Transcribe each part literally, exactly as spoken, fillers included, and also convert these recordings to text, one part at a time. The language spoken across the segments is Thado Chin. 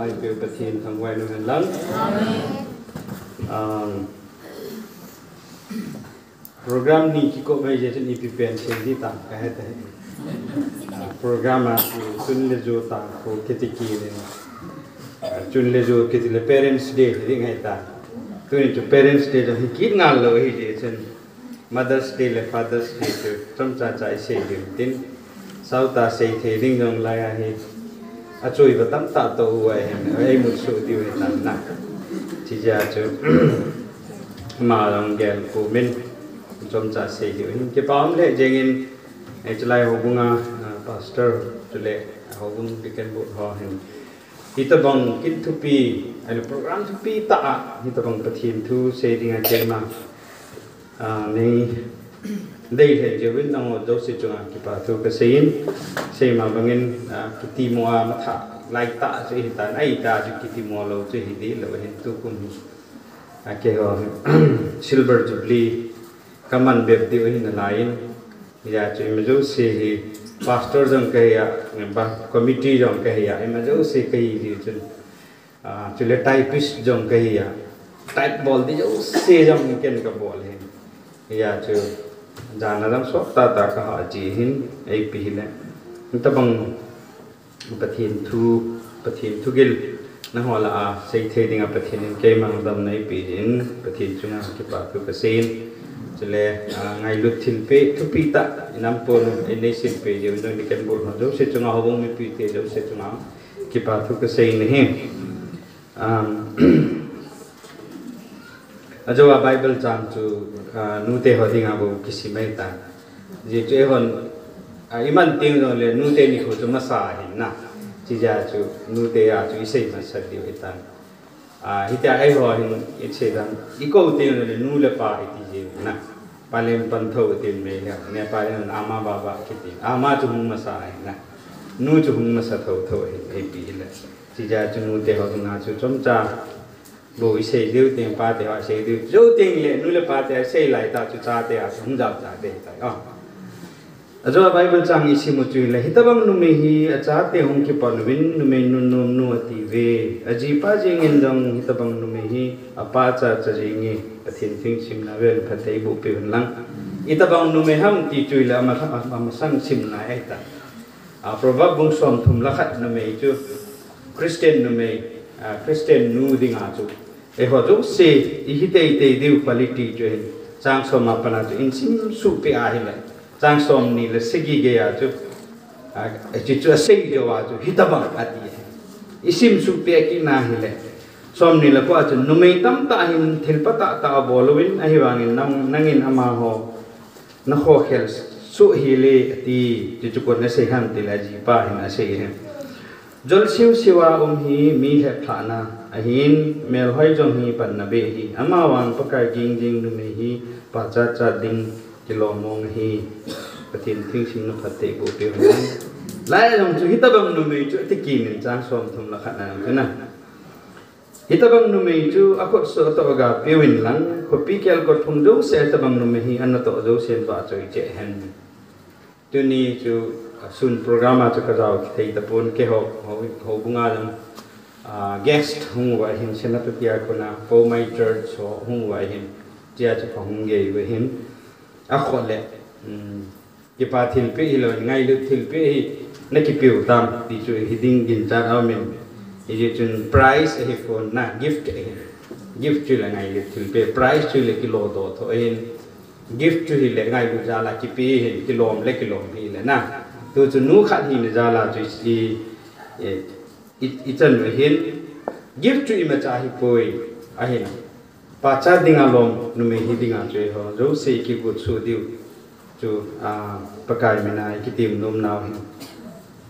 Eipeu Pathen thangvah in umhen lang. Amen. Um, program ni kikop mai jeh chun ipi pen sei ding tam kahe tai. Ah, program a chu chun le jo tah kho kiti kit in. Ah, chun le jo kiti le Parents Day ding ahitai. Tuni chu Parents Day jong hi kit ngal lou ahi jeh chun. Mother's Day le Father's Day chu chomcha cha isei diu tin. Sao tah sei thei ding jong lai ahi. Achoiva tamtah toh u ahin, eimut soh diu ahitan na. Chijeh a chu ama jong gel pumin chomcha sei diu ahin. Kipa um lheh jengin, eh, chulai houbung a, ah, pastor chule houbung deacon board ho hin. Hitobang kin thupi, ahile program thupi tah a, hitobang Pathen thu sei dinga keima, ah, nei dei lheh jeh uvin nangho jouse chunga kipa thu kasei in, seima bangin, ah, kiti mo a matha lai tah chu hitan, ahi tah chu kiti mo lou chu hi ding lou ahin tukum hi. Ah, keiho Silver Jubilee kaman bep diu ahi nalai in, hijeh chun ima jouse hi pastor jong kahi a, ba committee jong kahi a, ima jouse kahi diu chun, ah, chule typist jong kahi a, type bol ding jouse jong ken kabol ahin. Hijeh chun jana jong sot tah tah kaha ji ahin, eipi hile. Hitobang Pathen thu, Pathen thugil nangho lah a sei thei dinga Pathen in keima damna eipeh jeh in Pathen chunga kipa thu kasei in. Chule, ah, ngailut thilpeh thupi tah, inam pon in nei silpeh jeh un, deacon board ho jouse chunga, houbung mipite jouse chunga kipa thu kasei in ahi. Um, ajou a Bible chang chu, ah, nute ho dinga bou kisim ahitan. Hijeh chun eihon, ah, iman teng jongle nute nikho chu masa ahin na. Chijeh a chu nute a chu isei masat diu ahitan. Ah, hitia eiho hin isei dan, ikou teng jongle nu le pa iti jiu na. Pa leng pan tho itin Meitei le. Nepali in ama baba kiti. Ama chu hung masa ahin na. Nu chu hung masa tho tho ahin, eipi hile. Chijeh a chu nute ho dinga chu chomcha bou isei diu teng, pate ho isei diu. Jou teng le, nu le pate isei lai tah chu chate a chu hung jao chate tai. Oh. Ajou a Bible chang isim u chu hile, hitobang numei hi achate hung kipan uvin, numei nunnom nu atiuve. Ajipa jeng in jong hitobang numei hi apa cha cha jenge, Pathen thu simna vel phatthei boh peh un lang. Itobang numei ham ti chu hile, ama, amasang simna ahitai. Ah, Proverb bung somthum le khat numei chu, Christian numei, ah, Christian nu dinga chu. Eiho jouse, ihi teitei diu quality chu ahin. Chang som a pat a chu, isim suhpeh ahile. Chang somni le sagi gei a chu, ah, hiche chu asei jou a chu, hitobang ati. Isim suhpeh kit na hile. Somni le ko a chu, numei tamtah hin thil phatah tah abol uvin, ahivangin nang, nangin amaho nakhokhel soh hel e ati, chuchu koiin asei ham tile ajipa hin asei ahi. Jol siu siu a um hi mi lheplhahna ahin, melhoi jong hi panna beh ahi. Amavang Pakai ging jing numei hi pachat chat ding kilom mong ahi. Pathen thu simna phatthei boh peh un. Lai jong chu hitobang numei chu ati kit in chang somthum le khat na chu na. Hitobang numei chu akhut soh toh aga peuvin lang, khopi kelkot phung jouse hitobang numei hi anatoh jousen vahchoi cheh hen. Tuni chu, ah, sun program a chu kajao thei tapon keiho, ho, houbung a jong, ah, guest hung uva ahin, Senapati a kona, Poumai Church ho hung uva ahin, tia chu kahung gei uva ahin. Akhoh le, um, kipa thilpeh hilou, ngailut thilpeh hi, nakipeu tam, ti chu hiding ginchat aumin. Hijeh chun prize ahipon na, gift ahi. Gift chu le ngailut thilpeh, prize chu le kilodoh tho ahin. Gift chu hile ngailut jal a kipe ahin, kilom le kilom hile na. Tu chu nu khat hina jal a chu i, i, i, ichan u ahin. Gift chu imacha ahipoi ahin. Pachat dinga lom, numei hi dinga chu eiho jouse kigot soh diu chu, ah, Pakai mina ikitem nom nau ahin.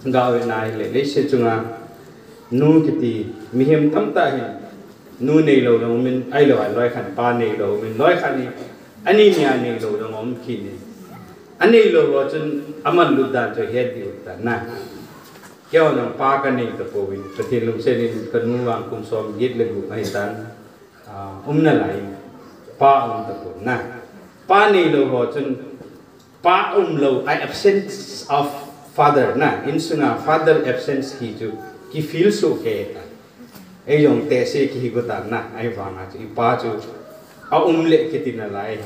Ga vetna hile, leiset chunga nu kiti mihem tamtah hin, nu neilou jong umin, ahilou a loi khat in pa neilou umin, loi khat in ani ni a neilou jong um kit in. Aneilou ho chun amanlut dan chu het diu ahitan na. Keiho jong pa kanei tapouvin, Pathen lungset in kanu vang kum som get le gup ahitan. Ah, um nalai, pa um tapon na. Pa neilou ho chun, pa umlou, a absence of father na, insunga father absence hi chu ki feel soh kei ta. Ei jong tehse kihi got tan na, ahivanga chu ipa chu aum le kiti nalai.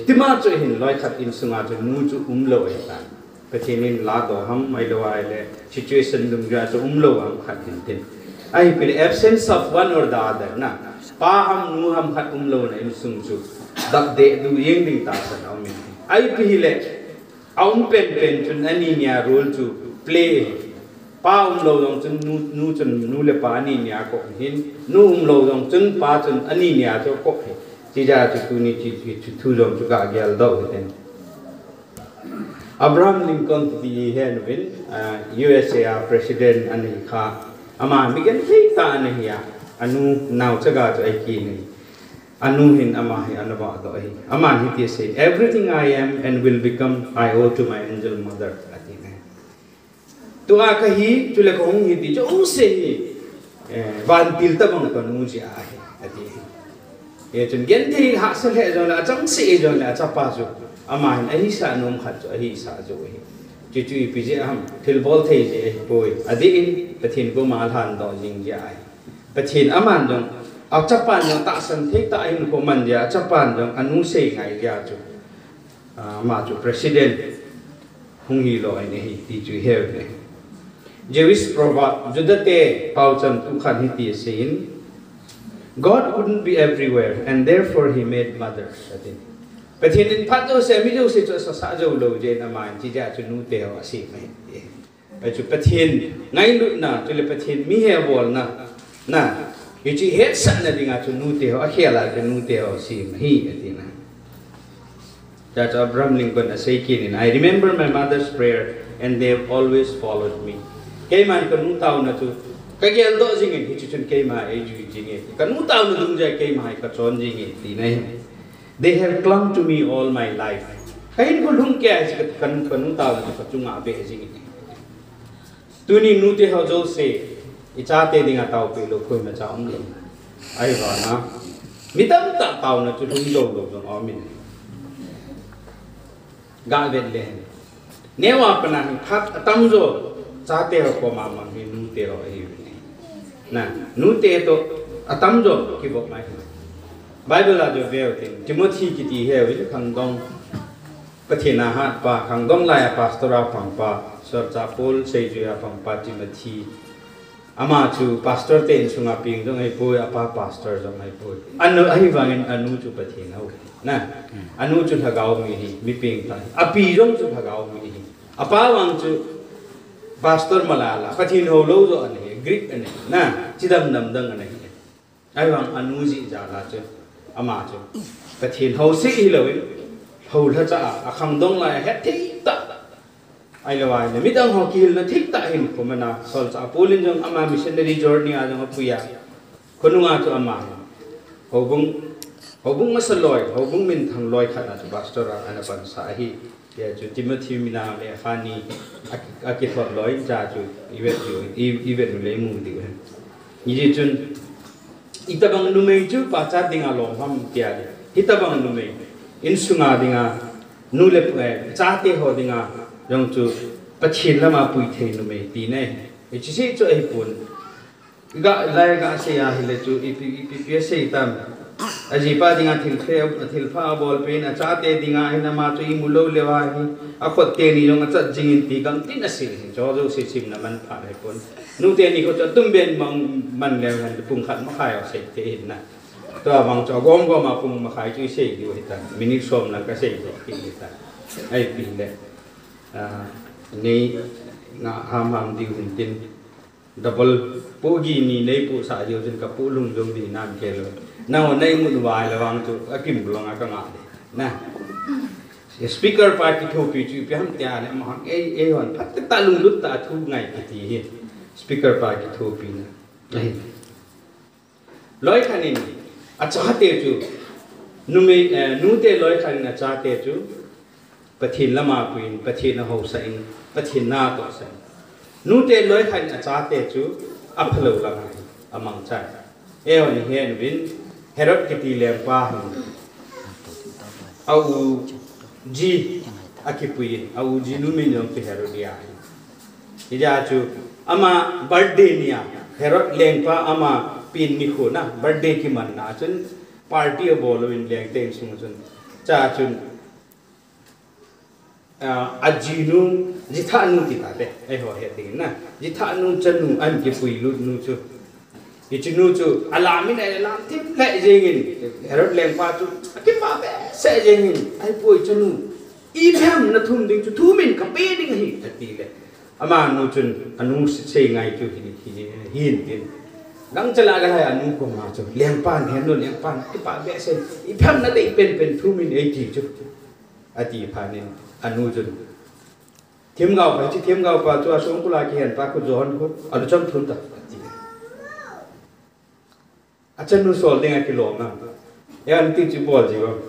Tima chu hin loi khat insunga chu nu chu umlou ahitan. Pathen in ladoh ham ahilou ahile situation dungjuia chu umlou ham khat hintin. Ahipoi le absence of one or the other na. Pa ham nu ham khat umlouna insung chu dapdeh du jeng ding tahsan aumin. Ahipoi le aum penpen chun ani nia role chu play. Pa umlou jong chun nu, nu chun nu le pa ani nia kop hin. Nu umlou jong chun pa chun ani nia chu kop hi. Tijeh chu tuni chu, chu, chu thu jong chu kageldoh hitin. Abraham Lincoln ti hi henuvin, ah, U S A a president ana hi kha. Ama mi genthei tah ana hi a. Anu naochaga chu ahi kit in. Anu hin ama hi ana vahdoh ahi. Aman hiti asei, "Everything I am and will become, I owe to my angel mother," ati ne. Tua kahi, chule kahung hi ti jouse hi, eh, vantil tabang kanu jeh ahi, ati. Hichun genthei hahsa lheh jongle, achangseh jongle, achapa chu. Ama hin ahisah nom khat chu, ahisah jou ahi. Chuchu ipi jeh ham, thilbol thei jeh ahipoi. Adeh in, Pathen koma alhandoh jing jeh ahi. Pathen aman jong, achapan jong tahsan thei tah ahin khoman jeh a, achapan jong anu sei ngai jeh a chu. Ah, ama chu president hung hilou in ahi, ti chu ihe uve. Jewish proverb, Juda te paocham tu khat hiti aseiyin, "God couldn't be everywhere, and therefore he made mothers," ati. Pathen in phat jouse, mi jouse chu asasah jou lou jeh in aman, tijeh a chu nute ho asem ahi. Ahi chu Pathen ngailutna, chule Pathen mihem bolna, na, hichu hetsahna dinga chu nute ho, akhel a chu nute ho asem ahi, ati na. Hijeh chun Abraham Lincoln asei kit in, "I remember my mother's prayer and they have always followed me." Keiman kanu taona chu, kageldoh jingin, hichu chun keima eijui jinge. Kanu taona dungjuia keima hi kachon jinge, tina ahi. "They have clung to me all my life." Kahinkho lhung keiya chu ka, kanu, kanu taona chu kachunga abeh jingin. Tuni nute ho jouse, ichate dinga taopeh lou koimacha umlou. Ahivanga, mi tamtah taona chu lhung jou lou jong aumin. Gavet le hen. Neo a pat a hi phat atamjo, chate ho koma mang hi nute ho ahiuvin. Na, nute toh atamjo kivop mai. Bible a chu veu tin, Timothy kiti hi veu khangdong. Pathen a hatpa, khangdong laiya pastor a pangpa, solchah Paul seijuia pangpa Timothy. Ama chu pastor te insunga peng jong ahipoi, apa pastor jong ahipoi. Anu, ahivangin anu chu Pathen hou. Na, anu chu lhagao mi ahi, mi pengtah ahi. Api jong chu lhagao mi ahi. Apa vang chu pastor malala, Pathen hou lou jo ana hi, Greek ana hi. Na, chidam dam dang ana hi. Ahivang anu jeh jal a chu, ama chu Pathen house hilouvin, houlhacha a, akhangdong laiya hetthei tah. Ahilou ahile, midang ho kihilna thei tah hin khoman a, solchah Paul in jong ama missionary journey a jong apuiya. Khonunga chu ama hin houbung, houbung masa loi, houbung minthang loi khat a chu pastor a ana pansah ahi. Hijeh chun Timothy mina lekha ni a, akithot loi in cha chu ivet diu, i, ivet u le imu diu ahi. Hijeh chun, itobang numei chu pachat dinga lom ham tia le. Hitobang numei, insunga dinga, nu le, eh, chate ho dinga, jong chu Pathen lama pui thei numei tina ahi. Hiche chu ahipon. Ga, lai ga sei ahile chu, ipi, ipi, ipi asei tam. Ajipa dinga thil phe, thil pha abolpeh in, achate dinga hin ama chu imu lou leuva hi, akhut teni jong achat jingin ti gamtin asei hin. Chu jouse simna manpha ahipon. Nu teni khu chu atum ben mang man leu hen pung khat makhai asei thei hin na. Tua vang chu agom gom a pung makhai chu isei diu hitan. Minute som lang kasei diu hitan. Ahi pi le. Ah, nei nga ham ham diu hin tin. Double pohgi ni nei pohsah diu chun ka poh lung jong di nan kei lou. Nangho nei mut uva ahile vang chu akim lou nga ka nga de. Na. Speaker pa kithopi chu ipi ham tia le, ama hang ei, eihon phatah a lunglut tah a thu ngai kiti hi. Speaker pa kithopina. Ahi. Loi khat in achate chu, numei, eh, nute loi khat in achate chu, Pathen lama puiyin, Pathen ahousah in, Pathen na atohsah in. Nute loi khat in achate chu, aphalou langa hi, amangchan. Eiho ni hen uvin, Herod kiti lengpa hin, a u ji, akipui in, a u ji nu min jong chu Herodia ahi. Hijeh chun, ama birthday nia, Herod lengpa ama pen nikho na, birthday kimanna chun party abol uvin lengte insung chun. Cha chun, ah, ajinu, jithah nu ti tate, eiho he ding na. Jithah nu chanu an kipuilut nu chu. Hiche nu chu alam in alam thim lheh jengin, Herod lengpa chu akipah behseh jengin, ahipoi chanu, ipi ham nathum ding chu, thum in kape ding ahi, ati le. Amanu chun anu sei ngai chu hi, hi, hin tin. Gangchal a galhai anu koma chu, lengpan, henu lengpan, kipah behseh, ipi ham nadei penpen thum in eiti chu, ati phat in, anu chun themgao pa, hiche themgao pa chu asongkul a kihen pa khu jon khu, aluchang thun ta, ati. Achanu sol ding akilom na. Ean ti chu bol ji o.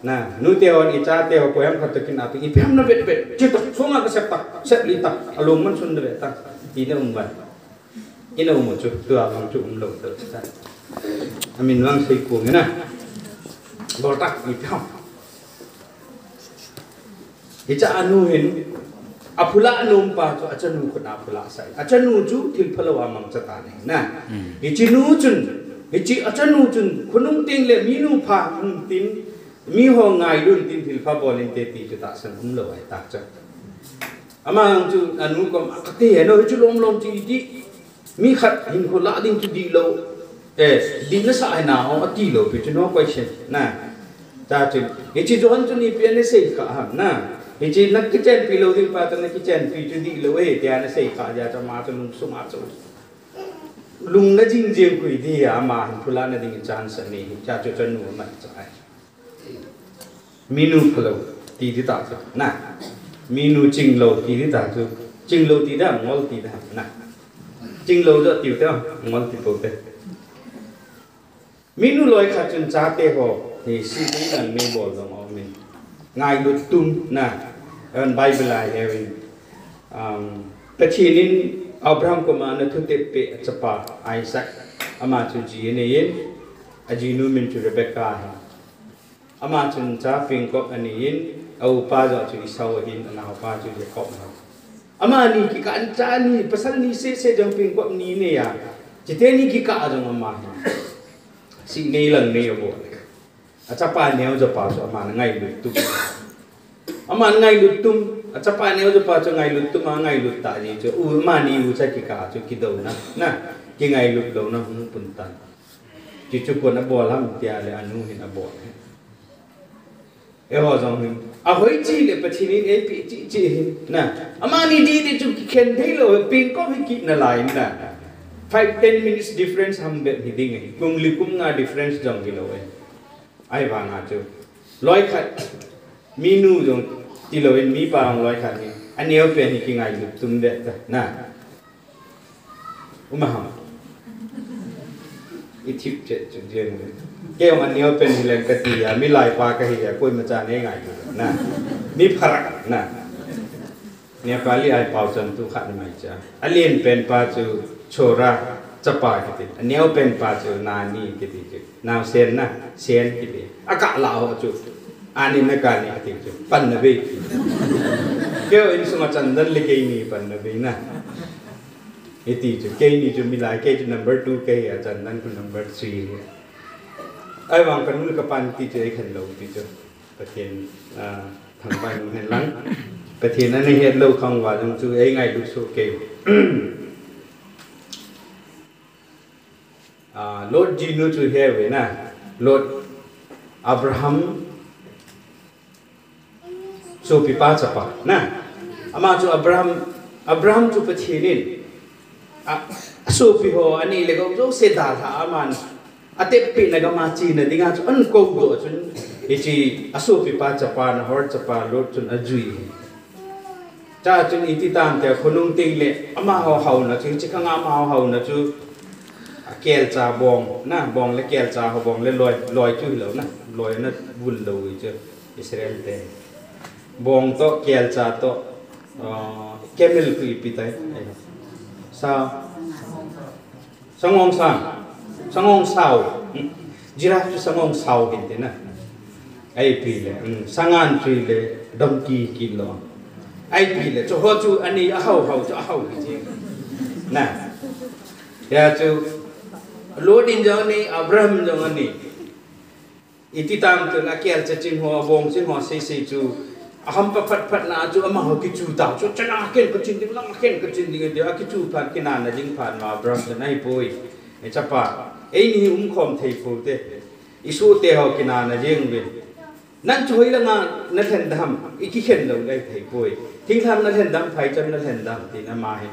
Na, nute hon ichate ho koiham khat toh kin api, ipi ham navet vet, chi ta, sunga kasep ta, sep li ta, alung man sun navet ta, tina um ban. Ina um chu, tua bang chu umlou ta. Amin vang sei kong na. Bol ta, ipi ham. Hicha anu hin, aphulah nom pa chu achanu khut a aphulah sah. Achanu chu thil phalou a mangcha tan ahi na. Hiche nu chun, hiche achanu chun, khonung teng le minu pha hung tin, miho ngailut tin thil pha bol inte ti chu tahsan umlou ahi tak cha. Ama chu anu kom, akati he no, hichu lom lom ti ti. Mi khat hinkho lah ding chu dihlou. Eh, dihna sah hina ho atilou pi chu no question na. Cha chu, hiche Johan chu ipi ana sei kha ham na. Hiche nakichenpi lou ding pa toh nakichenpi chu dihlou e, tia ana sei kha jeh a chu ama chu lungsung a chu lungna jing jeng khui di a, ama hinkho lahna ding chance anei. Cha chu chanu ama cha ai. Minu phalou, ti di ta chu, na. Minu chinglou, ti di ta chu. Chinglou ti da, ngol ti da, na. Chinglou jo tiu te, ngol ti pou te. Minu loi khat chun chate ho, hi si ding an mi bol dong o min. Ngailut tum, na. Evan Bible a he in. Um, Pathen in Abraham koma ana thutep peh achapa Isaac, ama chu ji anei in, ajinu min chu Rebecca ahi. Ama chun cha pengkop anei in, a upa joh chu Esau ahin, anaopa chu Jacob ahi. Amani kikah in cha ni, pasal ni seh seh jong pengkop ni anei a. Chuteni kikah a jong ama hi. Sih nei lang nei abol. Achapa neo japa chu aman angailut tum. Aman angailut tum. Achapa neo japa chu angailut tum, angailut tah ji chu. U, amani ucha kikah chu kidouna. Na, kingailut louna hung pun tan. Chuchu koiin abol ham tia le anu hin abol. Eiho jong hin. Ahoi chi le Pathen in eipeh chi chi hin. Na. Amani di di chu kikhen thei lou, pengkop hi kit nalai na. Five, ten minutes difference ham bep hi ding ahi. Kum li kum nga difference jong hilou e. Ahivanga chu. Loi khat. Minu jong tilou in mipa jong loi khat hi. Aneo pen hi kingailut tum bep ta. Na. Uma ham. I thip chet chu jeng. Kei jong aneo pen hileng kati a, milai pa kahi a, koima cha nei ngai tu na. Mi pharak na. Nepali a i pao chan tu khat ni mai cha. Alen pen pa chu chora chapa kiti. Aneo pen pa chu nani kiti chu. Naosen na, sen kiti. Akah lah ho chu. Ani na kani ati chu. Panna bei. Kei jong insunga chandan le keini panna bei na. Iti chu, keini chu milai, kei chu number two kahi a, chandan khu number three. Ahivang kanu le kapan ti chu eikhen lou ti chu. Pathen, ah, thangvah in um hen lang. Pathen ana het lou khang uva jong chu eingailut soh kei. Ah, Lot jinu chu he uve na. Lot Abraham sopipa chapa na. Ama chu Abraham, Abraham chu Pathen in a, asopi ho, anei le gou jouse dalha a aman atep pehna gam a chena dinga chu ahin kou doh chun, hiche asopipa chapa Nahor chapa Lot chun ajui. Cha chun iti tam tia khonung teng le amaho haona chu, hiche khang a amaho haona chu, a kelcha bong, na, bong le kelcha ho, bong le loi, loi chu hilou na, loi na vul lou hi chu, Israel te. Bong toh, kelcha toh, ah, camel khu ipi tai. Sa, Sangong sang. Sangong sao. Hmm. Giraffe chu sangong sao hin ti na. Ahi pi le. Hmm. Sangan chu le donkey kilo. Ahi pi le. Chu ho chu ani ahao hao chu ahao hi chi. Na. Hia chu, Lot in jong anei, Abraham jong anei. Iti tam tun akel chaching ho, abong ching ho, sei sei chu, aham pa phat phat na chu, amaho kichu ta chu, chan a ken kachin ding, lang a ken kachin ding, ati, akichu phat kinana ding phat ma Abraham chun ahipoi. E chapa, eini hi umkhom thei pou te. Isohte ho kinana jeng uvin. Nang chu hoilanga nalhen dem, ikikhen lou le thei poi. Thinglhang nalhen dem, phaicham nalhen dem, tin ama hin.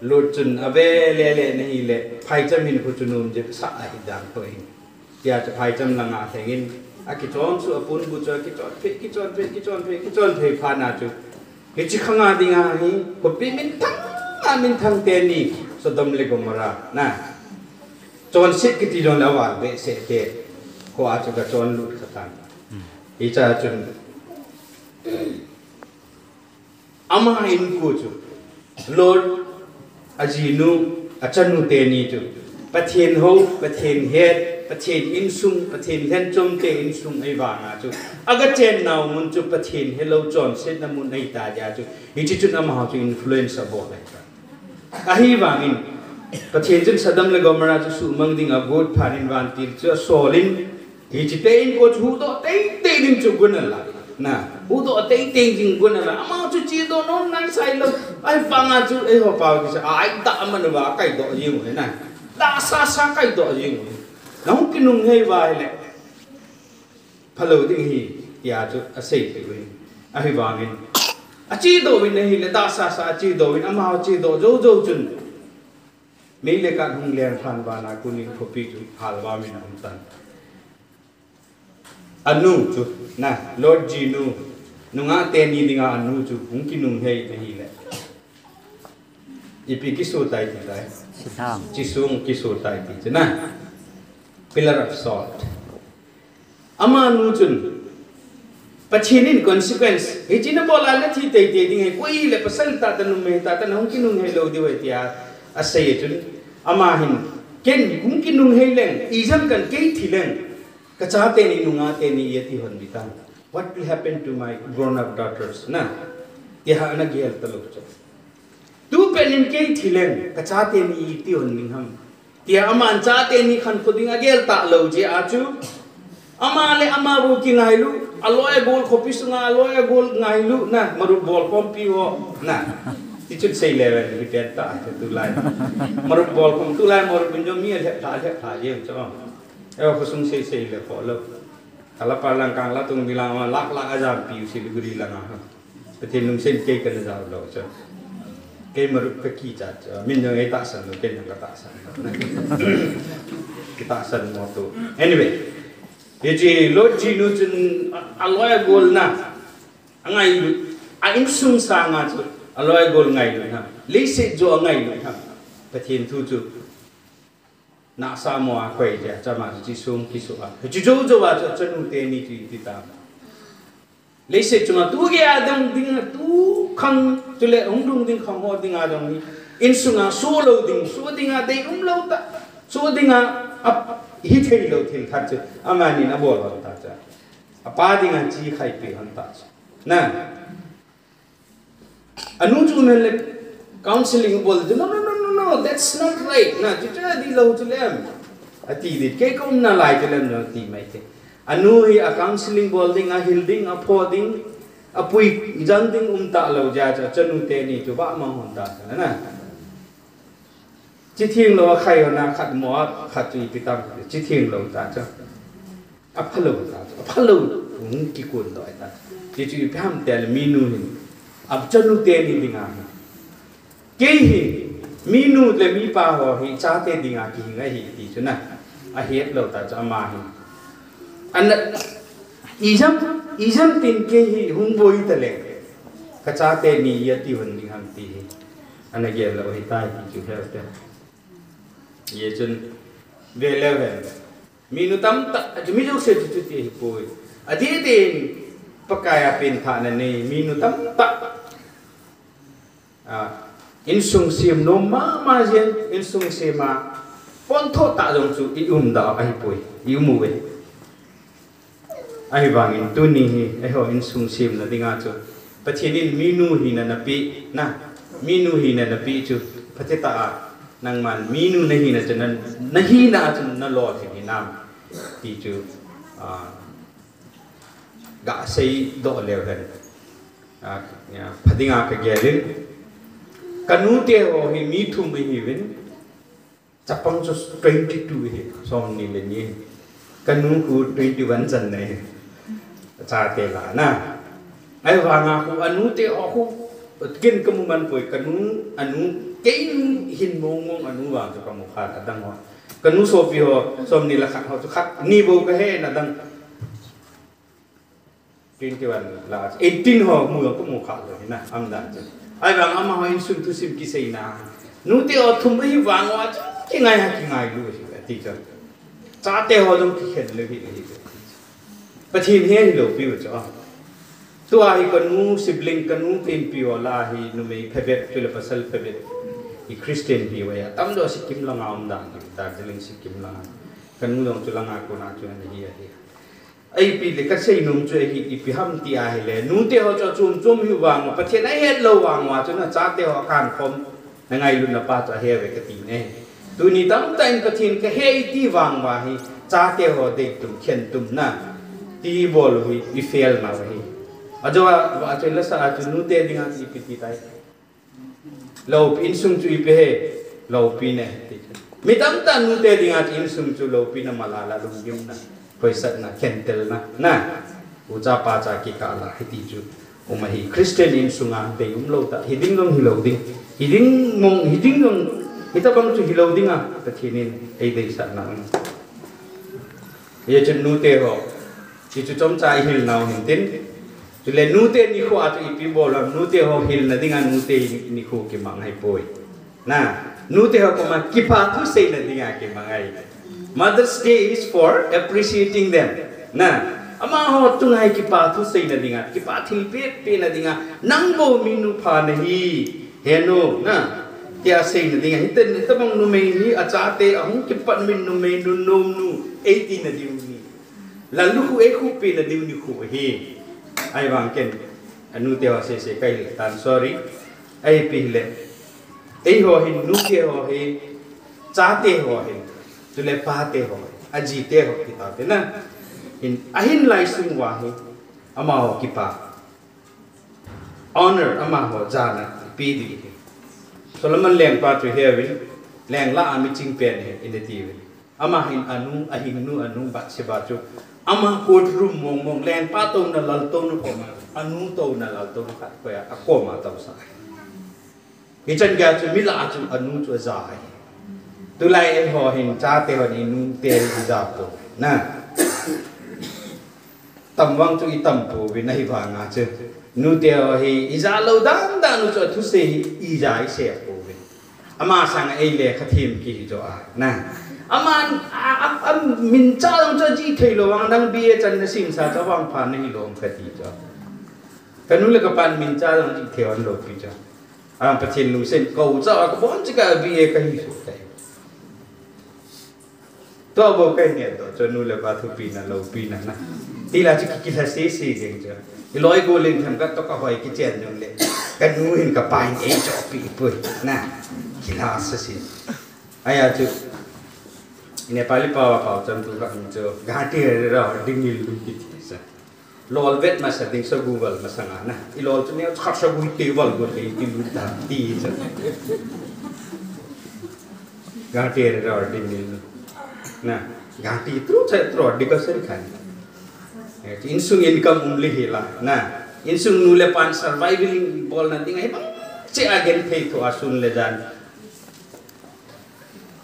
Lot chun ave le le na hile, phaicham hin khu chu nom jep sa ahi dan khu hin. Tia chu phaicham langa lhengin, akichon chu apunbu chu akichon phei, kichon phei, kichon phei, kichon phei phat na chu. Hiche khanga dinga hi, khopi minthang, a minthang teni, Sodom le Gomorrah, na. Chonset kiti jong le aval behseh te, khoa chu kachon lut kha tan. Hicha chun, ama inko chu, Lot, ajinu, achanu teni chu, Pathen hou, Pathen het, Pathen insung, Pathen lhenchom te insung ahivanga chu, aga chen nau mun chu Pathen helou chonsetna mun ahita jeh chu, hiche chun amaho chu influence abol ahi. Ahivangin, Pathen chun Sodom le Gomorrah chu suhmang dinga agot phat in vantil chu asolin, hiche te inko chu huhdoh teitei ding chu gon ala. Na, huhdoh teitei ding gon ala. Ama chu chedoh nom nai sai lou. Ahivanga chu eiho pao kisa, a, aita aman uva, akaidoh jeng u ahi na. Dahsa sa kaidoh jeng u ahi. Nahung kinunghei uva ahile. Phalou ding ahi, tia chu aseipeh uvin. Ahivangin, achedoh uvin ahile, dahsa sa achedoh uvin, amaho chedoh jou jou chun. Mei le kath hung leng lhan vana kunin khopi chu halvam in aum tan. Anu chu, na, Lot jinu, nungah teni dinga anu chu, hung kinunghei ahile. Ipi kiso tai ti tai. Sithang. Chisung kiso tai ti chu na. Pillar of salt. Amanu chun, Pathen in consequence, hiche nabol a nathi teitei ding ahi, koi le pasal tahtah numei tahtah nahung kinunghei lou diu ahi tia asei chun, ama hin, ken hung kinunghei leng, ijemkan kei thi leng, kachate ni nungah teni iti hon ding tam. What will happen to my grown up daughters, na? Tia ana gel talou chu. Tupet in kei thi leng, kachate ni iti hon ding ham. Tia aman chate ni khankho ding agel talou jeh a chu. Ama le ama bou kingailu, aloi agol khopi sunga, aloi agol ngailu, na, marup bolkhompi ho, na. Tichun sei le ven, hi pen ta, tulai. Marup bolkhom, tulai marup in jo mi alhep lha, alhep lha jeng chu. Eiho khosung sei sei le kho lou. Kala pa lang kang la tung bilang lakh lakh a jampi u Siliguri langa. Pathen lungset kei kana jao lou chu. Kei marup kakichat chu. Min jong eitahsan lou, ken jong katahsan lou. Kitahsan mo tu. Anyway. Hiche Lot jinu chun a, aloi agol na. Angailut. A insung sanga chu. Aloi agol ngailut na. Leiset jo angailut na. Pathen thu chu. Nasa mo a koi jeh a, chama chu chisung kiso a. Chu jou jou a chu, chanu teni chu iti tam. Leiset chunga tu gei a dong ding, tu khang, chule hung lhung ding khang ho dinga dong hi. Insunga so lou ding, so dinga dei um lou ta. So dinga, a, hithei lou thil khat chu. Amanin abol lou ta chu. Apa dinga chi khaipi hon ta chu. Na. Anu chu umhen le counseling bol, no, no, no, no, no, that's not right. Na, chu chu adih lou chu lem. Ati ding, kei ka umna lai chu lem no, ati mai te. Anu hi a counseling bol ding, ahil ding, apho ding, apui jang ding um talou jeh a chu, chanu teni chu vah mang hon ta chu na. Chitheng lou a khai hon a khat mo a khat chu ipi tam, chitheng lou ta chu. Aphalou ta chu, aphalou hung kikun doh ta chu. Ti chu ipi ham tile minu hin. Achanu teni dinga hi. Kei hi, minu le mipa ho hi, chate dinga kihing ahi ti chu na. Ahet lou ta chu ama hi. Ana, ijam, ijam tin kei hi hung boi ta le. Kachate ni iti hon ding ham ti hi. Ana gel lou ahitai ti chu hel te. Hichun, ve leu hen. Minu tamtah, achu mi jouse chu chuti ahipoi. Adeh deh in, Pakai a pengthahna nei, minu tamtah. A, insung sem nom mama jeng, insung sem a, pontho tah jong chu i um da ahipoi, i um uve. Ahivangin tuni hi, eiho insung semna dinga chu, Pathen in minu hina napeh, na, minu hina napeh chu, phatah a, Nangman minu nahina chu na, nahina chu nalolhin hinam ti chu, ah, gasei doh leu hen. Ah, ya, pha dinga kagel in. Kanu te ho hi mi thum ahiuvin. Chapang chu twenty two hi, somni le ni. Kanu khu twenty one chan nei. Chate la na. Ahivanga khu anu te ho khu, ken kamu man poi, kanu, anu, kei hin mong mong anu vang chu kamu kha, adang ho. Kanu sopi ho, somni le khat ho chu khat, ni bou kahe na, adang twenty one la, eighteen ho mu kamu kha lou hina, aumdan chu. Ahivang amaho insung thusim kiseina. Nu te ho thum ahivang uva chu, kingai ha, kingailu hi, ati chu. Chate ho jong kikhen lou hi, hi. Pathen hi hilou piu chu. Tua hi kanu sibling, kanu kainpi ho lah a hi numei phabep, chule pasal phabep. Hi Christian hiuva atamjo Sikkim langa umdan hi, Darjeeling Sikkim langa. Kanu jong chu langa kona chu ana hi ahi. Ipi le kasei nom chu ahi, ipi ham ti ahile, nu te ho chu chom chom hiu vang uva, Pathen ahet lou vang uva chu na chate ho akankhom, na ngailutna pa chu ahe uve kati ne. Tuni tamtah in Pathen kahe iti vang uva hi, chate ho deitum, khentum na, ti bol u hi, i fail na u ahi. Ajo a, va chu lasa a chu nu te dinga chu ipi ti tai. Lou, insung chu ipi he, loupina. Mi tamtah nu te dinga chu insung chu loupina mala la, lunggimna, khoisatna, khentelna, na. Ucha pacha kikah la, hiti chu. Um ahi, Christian insunga dei umlou ta, hiding jong hilou ding. Hiding mong, hiding jong, hitabang chu hilou dinga, Pathen in eideisahna um. Hichun nu te ho, hichu chomcha ihil nau hintin. Chule nu te nikho a chu ipi bol ham, nu te ho hilna dinga nu te nikho kimang ahipoi. Na, nu te ho koma kipa thu seina dinga kimang ahi. Mother's Day is for appreciating them. Na, amaho chunga hi kipa thu seina dinga, kipa thilpeh pehna dinga, nang bou minu pha nahi, henu, na, tia seina dinga, hiten, hitabang numei hi, achate, ahung kipat min numei, nu, nom nu, eitina diu ni. Lallukhuh eikhuh pehna diu nikho hi. Ahivang ken, anu te ho sese kahi tan, sorry. Ipi hile. Eiho hin, nu te ho hin, chate ho hin, chule pate ho hin, aji te ho kitaote na. Hin, ahin lai sung uva hi, amaho kipa. Honor, amaho jana pe ding ahi. Solomon lengpa chu heuvin, lengla a miching pen ahi, ina tiuvin. Ama hin anu, ahing nu anu Bathsheba chu, ama court room mong mong, lengpa touna laltouna koma, anu touna laltouna khat koiya, akoma tousah ahi. Hichan geiya chu, mi lah a chu, anu chu aja ahi. Tulai eiho hin, chate hon, inu te aja pou. Na. Tamvang chu itam pouvin ahivanga chu. Nu te ho hi, ija lou dan dan u chu athusei hi, ija isei pouvin. Ama sanga eile khathem kihi jo a. Na. Aman, a, a, a, mincha jong chu ajih thei lou vang dang B A chan nasimsa chu avangpha nahi lou kati chu. Kanu le kapan mincha jong jih thei hon lou pi chu. Ang Pathen lungset kou cha a kabon chika B A kahi su tai. Tua bou kahin ngen doh chu nu le pa thupina loupina na. Tila chu ki, kilha sese jeng chu. Iloi golin themkhat toh kahoi kichen jongle. Kanu hin kapa hin eichohpeh poi. Na. Kilha sese. Ahi chu. Nepali pao a pao cham tu khat chu. Gahati rera dingil dum kiti sa. Lol vet masa ding sa Google masanga na. Ilol chu neo khat sa Google table go te ti lu ta ti sa. Gahati rera dingil. Na, gahati tru cha tro di ka sen khan. Eh, insung income um le hi la. Na, insung nu le pan surviving bolna ding ahi bang. Che a genthei thu a sun le jan.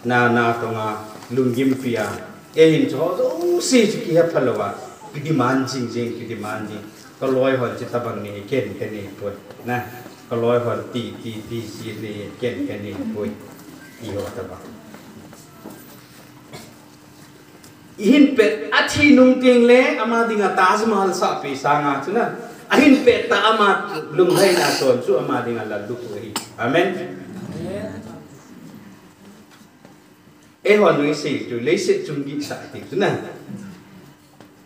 Na, na tonga lunggimpi a. Eihin chu ho jouse chu kihepha louva. Ki demand jing jing, ki demand jing. Kaloi hon chu tabang nei, ken kanei poi. Na, kaloi hon ti, ti, ti, si nei, ken kanei poi. Ti ho tabang. Ihin pet, athi nung teng le, ama dinga Taj Mahal sahpeh sanga chu na. Ahin pet ta ama lunglhaina chon chu ama dinga lallukhuh ahi. Amen. Eiho nui sei chu leiset chung gihsah ti chu na.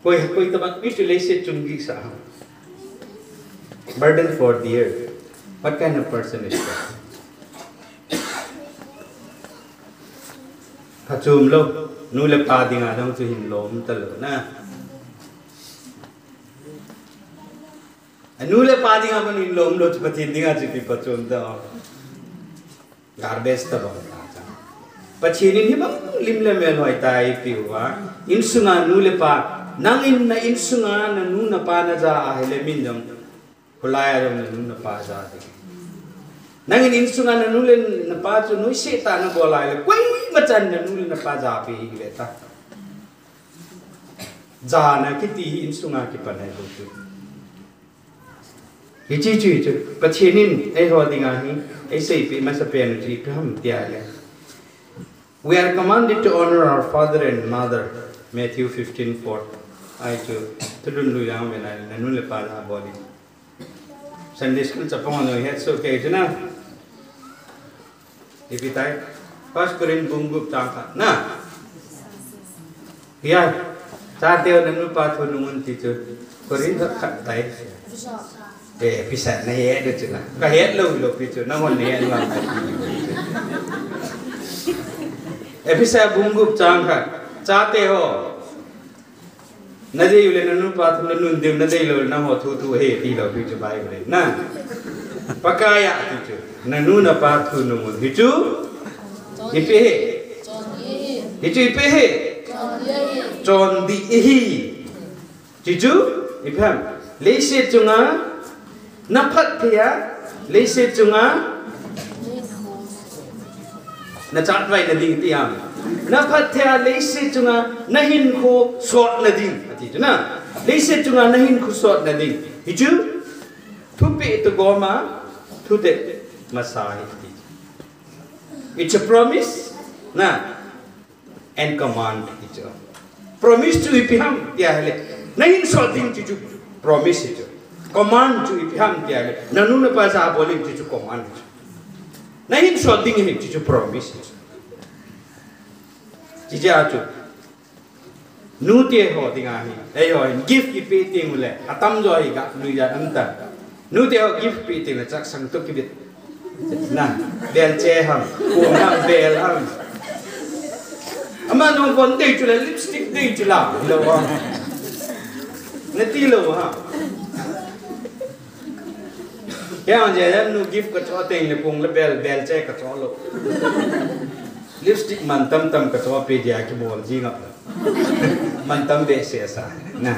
Koi, koi tabang mi chu leiset chung gihsah ham. Burden for the earth. What kind of person is that? Phachom lou, nu le pa dinga jong chu hin lom talou na. A nu le pa dinga man hin lom lou chu Pathen dinga chu ipi phachom ta o. Garbage tabang ta cha. Pathen in hibang lim le mel hoitah a eipeh uva, insunga nu le pa, nangin na insunga na nu na pa na ja ahile min jong, kholai a jong na nu na pa ja ding. Nangin insunga na nu le na pa chu noise tah a na bol ahile, koima chan na nu le na pa ja peh hih le ta. Jana kiti hi insunga kipan ahi bou chu. Hiche chu, chu Pathen in eiho dinga hi eiseipeh masapen chu ipi ham tia le, "We are commanded to honor our father and mother," Matthew fifteen four. Ahi chu, thulhun lui jang ven a, na nu le pa ja bol in. Sunday school chapang noi het soh kei chu na. Ipi tai? First Corinth bung gup chang khat na. Hia, chate ho, na nu pa thunung un ti chu. Corinth khat tai. Eh, pisa na het chu na. Ka het lou lou pi chu, nahon na het lou. Ephesa bung gup chang khat. Chate ho, na dei u le na nu pa thu na nun diu, na dei lou le nangho thu thu ahi ti lou pi chu Bible in na. Pakai a ti chu, na nu na pa thunung un. Hichu ipi ahi? Hichu ipi ahi? Chondih ahi. Hichu ipi ham? Leiset chunga na phatthei a, leiset chunga na chatvaina ding ti ham. Na phatthei a leiset chunga na hinkho sotna ding, ati chu na. Leiset chunga na hinkho sotna ding. Hichu thupeh toh gom a, thutep masa ahi ti. It's a promise, na. And command hi chu. Promise chu ipi ham tia ahile, na hin sot ding chu chu promise hi chu. Command chu ipi ham tia ahile, na nu na pa ja bol in chu chu command hi chu. Na hin sot ding hi chu chu promise hi chu. Hiche a chu, nute ho dinga hi, eiho hin gift ipeh teng ule, atamjo hi ga nuijat um ta. Nute ho gift peh teng le chaksang toh kibit. Na, belche ham, kong ham, bel ham. Ama nung kon dei chu la, lipstick dei chu la, lou a. Na ti lou ha. Kei jong jejam nu gift kacho teng le kong le bel, belche kacho lou. Lipstick mantam tam kacho pe dia kibol jing a. Mantam behseh sa. Na.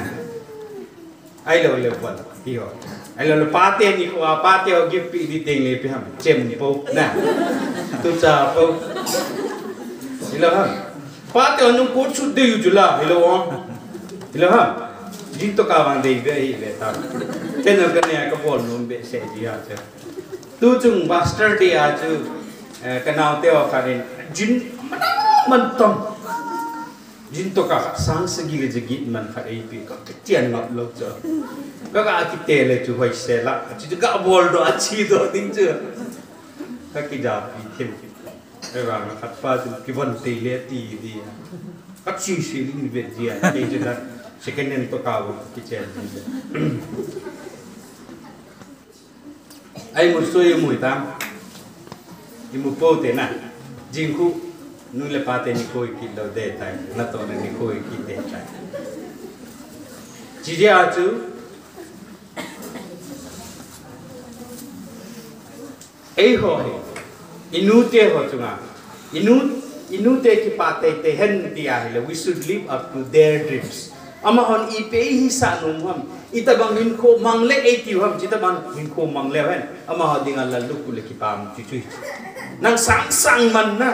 Ahilou le bon, ti ho. Ahilou le pate nikho a, pate ho gift pe di teng le ipi ham, chem po, na. Tucha po. Hilou ham. Pate ho nung coat suit dei u chu la, hilou ham. Hilou ham. Jeans toh ka vang dei be hi be ta. Ken jong kane a kabol nom behseh ji a che. Tuchung Pastor Day a chu, eh, kanaote ho khat in jeans mantam. Jeans toh ka khat sang sagi le jaget man khat eipe, ka kichen ngap lou chu. Ka ga kite le chu hoise la, chu chu ga bol doh, achi doh ding chu. Ka kijapi thim. Ka ga khat pa chu kivon tei le ti di. Ka chi si ding vet dia, kei chu na second hand toh ka bol kichen ding. Ai mu sui mu tam. Imu po te na. Jing khu nu le pa te nikho ikit lou ding tai. Natoh na nikho ikit ding tai. Hiche a chu, eiho hi, inute ho chunga, inu, inute kipah teitei hen ti ahile, we should live up to their dreams. Amahon ipi eihisah nom u ham, itobang hinkho mang le eitiu ham, chutobang hinkho mang leu hen, amaho dinga lallukhuh le kipah chu chu. Nang sangsang man na,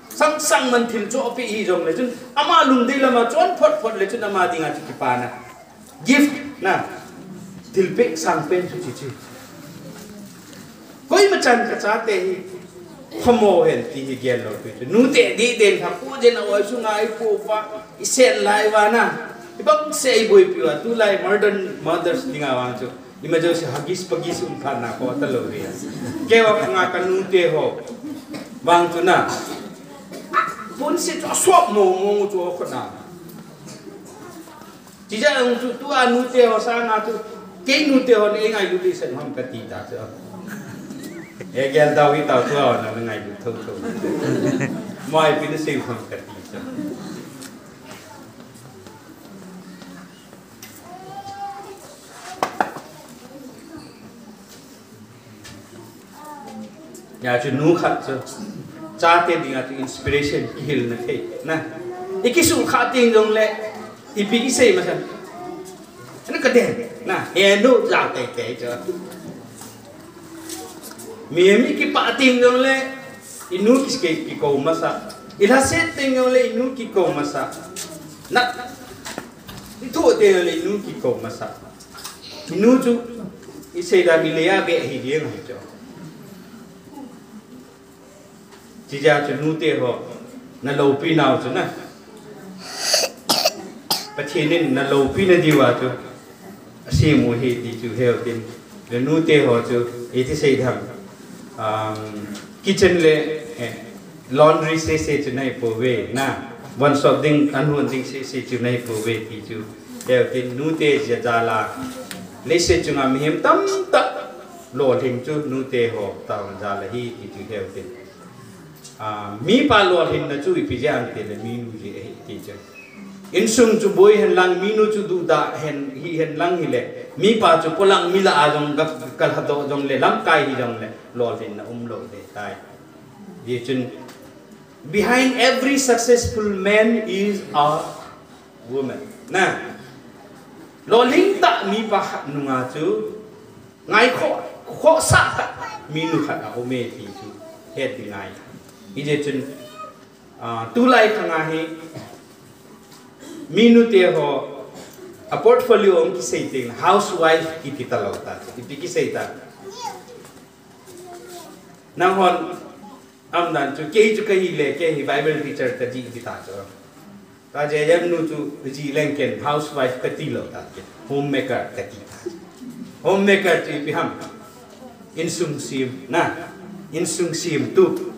sangsang man thil chohpeh hijongle chun, ama lungdei lama chon photphot le chun ama dinga chu kipana. Gift na, thilpeh sangpen chu chu chu. Koima chan kachate hi phamo hen ti hi gel lou pi chu. Nute diden kha ko jen a oi sunga ipu ipa, isen lai uva na, ibang se iboipi uva, tulai modern mothers dinga vang chu, ima jouse Huggies Puggies um phat na ko talou ri a. Keiho kanga kanute ho vang chu na, pun se chu asop mong mong chu kho na. Chijeh a chu tua nute ho sanga chu, kei nute hon eingailut ding sei ham kati ta chu. Egel dau hi tau tua hon nangailut thotho. Mo ipi nasei ham kati. Hijeh chun nu khat chu chate dinga chu inspiration, kihilna thei na. I kisuhkhah teng jongle ipi kisei masang. Ana ka den na, henu ja teitei chu. Mihem i kipah teng jongle i nu ki, ki, kikou masa. I lhaset teng jongle i nu kikou masa. Na, i thoh teng jongle i nu kikou masa. I nu chu i seida mi lei a beh hi ding ahi chu. Chijeh chun nute ho na loupinau chu na, Pathen in na loupina diuva chu asem u ahi ti chu heu tin. Le nute ho chu iti sei ding ham, um, kitchen le, eh, laundry sese chu nahi pouve na, von sop ding, an hon ding sese chu nahi pouve ti chu heu tin. Nute jeh a jal a leiset chunga mihem tamtah lolhing chu nute ho taona jal ahi ti chu heu tin. Ah, mipa lolhinna chu ipi jeh ham itile minu jeh ahi ti chu. Insung chu boi hen lang, minu chu duhdah hen, hi hen lang hile, mipa chu polang mi lah a jong ga, ga lhadoh jongle, lamkai hi jongle, lolhinna umlou ding ahitai. Hijeh chun, behind every successful man is a woman. Na, lolhing tah mipa khat nunga chu ngaikhoh, khohsah tah minu khat aume ti chu het ding ahi. Hijeh chun, ah, tulai khanga hi minute ho a portfolio hung kisei teng housewife kiti talou ta. Ipi kisei ta? Nanghon umdan chu, kei chu kahile, kei hi Bible teacher kaji kiti ta chu. Ka J M nu chu ji leng ken housewife kati lou ta, homemaker kati ta. Homemaker chu ipi ham? Insung sem na, insung semtu.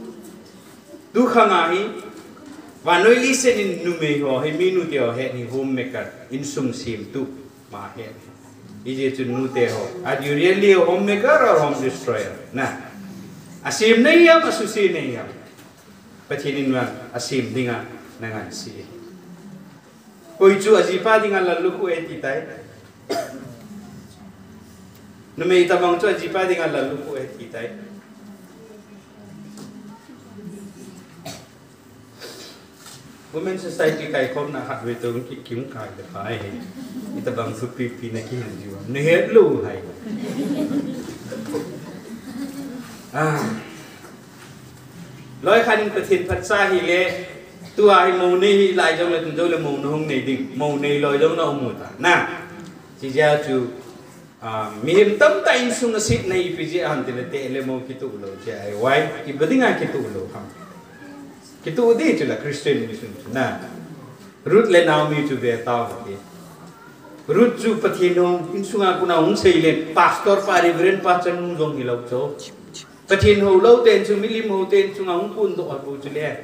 Tu khanga hi vannoi leiset in numei ho hi, minute ho hi, hi homemaker, insung semtu ma hi. Hijeh chun nute ho, are you really a homemaker or home destroyer? Na, asem nahi ham, asuse nahi ham? Pathen in vang asem dinga nangansei. Koi chu ajipa dinga lallukhuh e ti tai. Numei tabang chu ajipa dinga lallukhuh e ti tai. Women Society kaikhomna khatvei toh kikim kai le pai. Itabang thupi pi na kihil jiu. Nahet lou hai. Ah. Loi khat in Pathen phatcha hile, tua hi mou nei hilai jongle, tun jongle mou nahung nei ding, mou neilou jong na um u ta. Na, chijeh chu, ah, mihem tamtah insung asetna ipi jeh ham itile, teh le mou kituh lou jeh ahi. Why? Ipi dinga kituh lou ham? Kituh ding chu la Christian insung chu na. Ruth le Naomi chu ve tau hite. Ruth chu Pathen hou insunga kona hung seile, pastor pa, reverend pa chanu jong hilou chu. Pathen hou lou ten chu, milim hou ten chunga hung phondoh a bou chu le.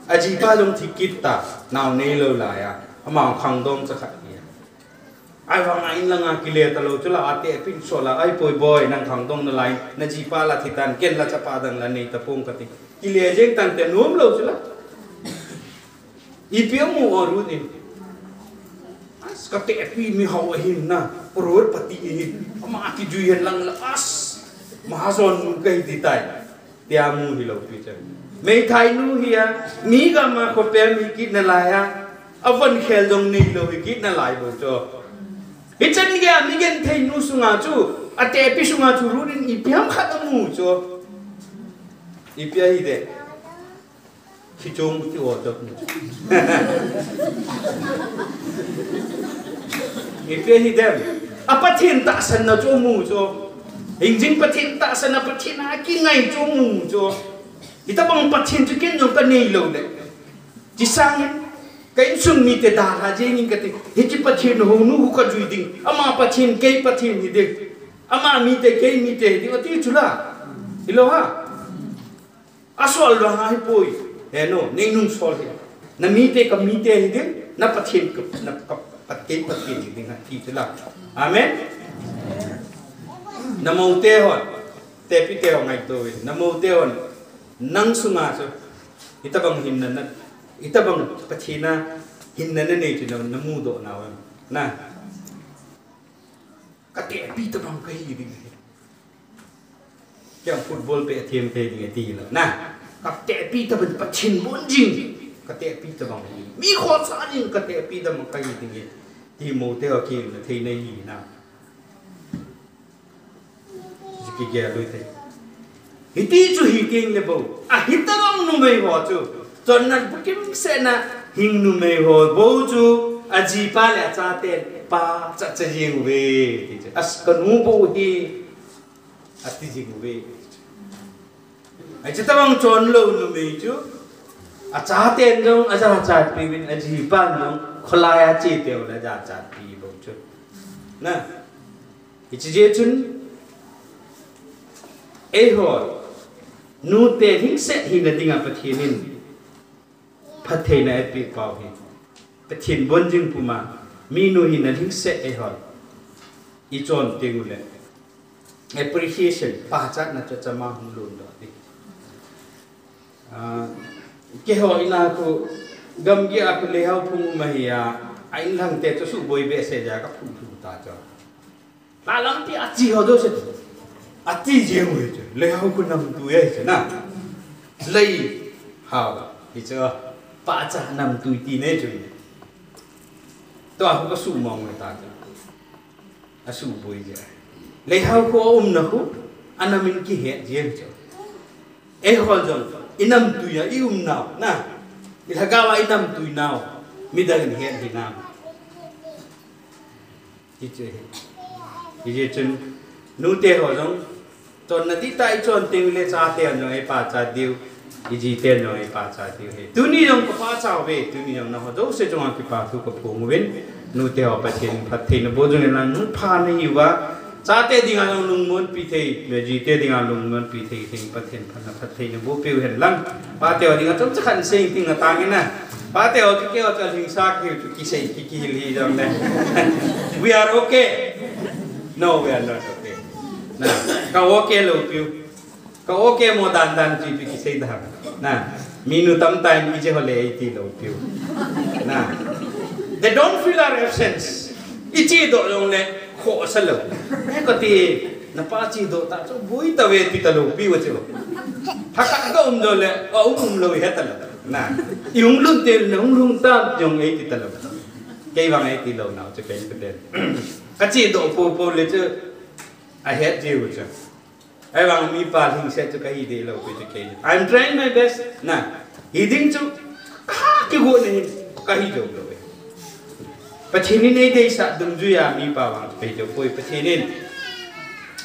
Ajipa jong thi kit ta, nao neilou laiya. Ama khangdong cha khat hi. Ahivanga in langa kile talou chu la, atehpi in sol a, "Ahipoi boi, nang khangdong nalai, najipa la thi tan, ken la chapa dang la nei tapong," kati. Kile jeng tante nomlou chu la. Ipi amu a Ruth in? As, katehpi mihao ahin na, crorepati ahin. Ama kijui hen lang la, as, mahajon nu kahi ti tai. Tia mu hilou pi chu. Meithai nu hi a, mi gam a khopem hi kit nalai a, avon khel jong neilou hi kit nalai bou chu. Hichan geiya migenthei nu sunga chu, atehpi sunga chu Ruth in ipi ham khat amu chu. Ipi ahi de. Kichung ti o chok ni. Ipi ahi dem. A Pathen tahsanna chu mu chu. Hingjing Pathen tahsanna, Pathen a kingai chu mu chu. Hitabang Pathen chu ken jong kanei lou le. Chisangin ka insung mite dalha jengin kati. Hiche Pathen hounu hu kajui ding. Ama Pathen kei Pathen hi ding. Ama mite kei mite hi ding. Ati chu la. Hilou ha. Asol vang ahipoi. He no, neinung sol hi. Na mite ka mite hi ding, na Pathen ka, na ka, Pat-, kei Pathen hi ding, ati chu la. Amen. Na moute hon, tehpi te hon ngaito uvin. Na moute hon, nang sunga chu. Hitabang hinna na, Itobang Pathen a hinna nanei chu na, namudoh nau em? Na. Katehpi tobang kahi ding ahi. Kei football pe athem pe ding ati lou. Na. Katehpi tobang Pathen bon jing. Katehpi tobang ahi. Mi khosa jing katehpi tobang kahi ding ahi. Ti mote ho kei na thei nahi na. Chu kigel u hite. Hiti chu hi teng le bou. Ahitobang numei ho chu. Chonna bukim sena hing numei ho bou chu. Ajipa le achaten pachat cha jing uve. Ti chu. As kanu bou hi. Ati jing uve. Ahi chu tobang chon lou numei chu. Achaten jong ajachatpi uvin ajipan jong kholai a che teu le ajachatpi bou chu. Na. Hiche jeh chun, eiho, nute lhingset hina dinga Pathen in phattheina eipeh pau hi. Pathen bon jing puma, minu hina lhingset eiho. Ichon teng ule. Appreciation, pachatna chu chama hung lhung doh ding. Ah, keiho in a khu, gamgi a khu leihao phung um ahi a, a inlhang te chu suboi behseh jeh a kaphung lhu ta chu. Lalam ti achi ho jouse. Ati jeng u hi chu. Leihao khu namtui ahi chu na. Leihao hi chu. Pachat namtui tina chu. Tua khu kasumang u ta chu. Asuboi jeh. Leihao khu aumna khu. Anam in kihet jeng chu. Eiho jong. Inamtui a, iumnau. Na. Ilhagao a inamtui nau. Midang in het hinam. Hiche hi. Hijeh chun, nute ho jong, chonna dihtah ichon teng le chaten jong eipachat diu, ijiten jong eipachat diu ahi. Tuni jong kapachat uve, tuni jong nangho jouse chunga kipa thu kaphong uvin, nute ho Pathen phattheina boh jing in lang nungpha nahiuva, chate dinga jong lungmonpi thei, le jite dinga lungmonpi thei, thei Pathen phatna phattheina boh peh u hen lang. Pate ho dinga chomcha khat sei ting atang in na. Pate ho chu keiho chu alhingsa kahiu chu kisei ki, kihil hi jong le. We are okay. No, we are not okay. Na, ka okay lou piu. Ka okay mo dan dan chu ipi kisei dan. Na, minu tamtah in ije ho le eiti lou piu. Na. They don't feel our absence. Ichedoh jong le khohsa lou. He kati, napa chedoh ta chu boi tave ti talou piu chu. Thakhat kaum jong le, aum um lou ihet talou. Na. Ihung lhun teng le hung lhung tan jong eiti talou. Kei vang eiti lou nau chu kei kate. Kachedoh poupou le chu ahet jiu chu. Ahivang mipa lhingset chu kahi deh lou pi chu kei. I'm trying my best. Na, hi ding chu kakigo na hin kahi jou lou e. Pathen in eideisah dungjuia mipa vang chu kahi jou poi. Pathen in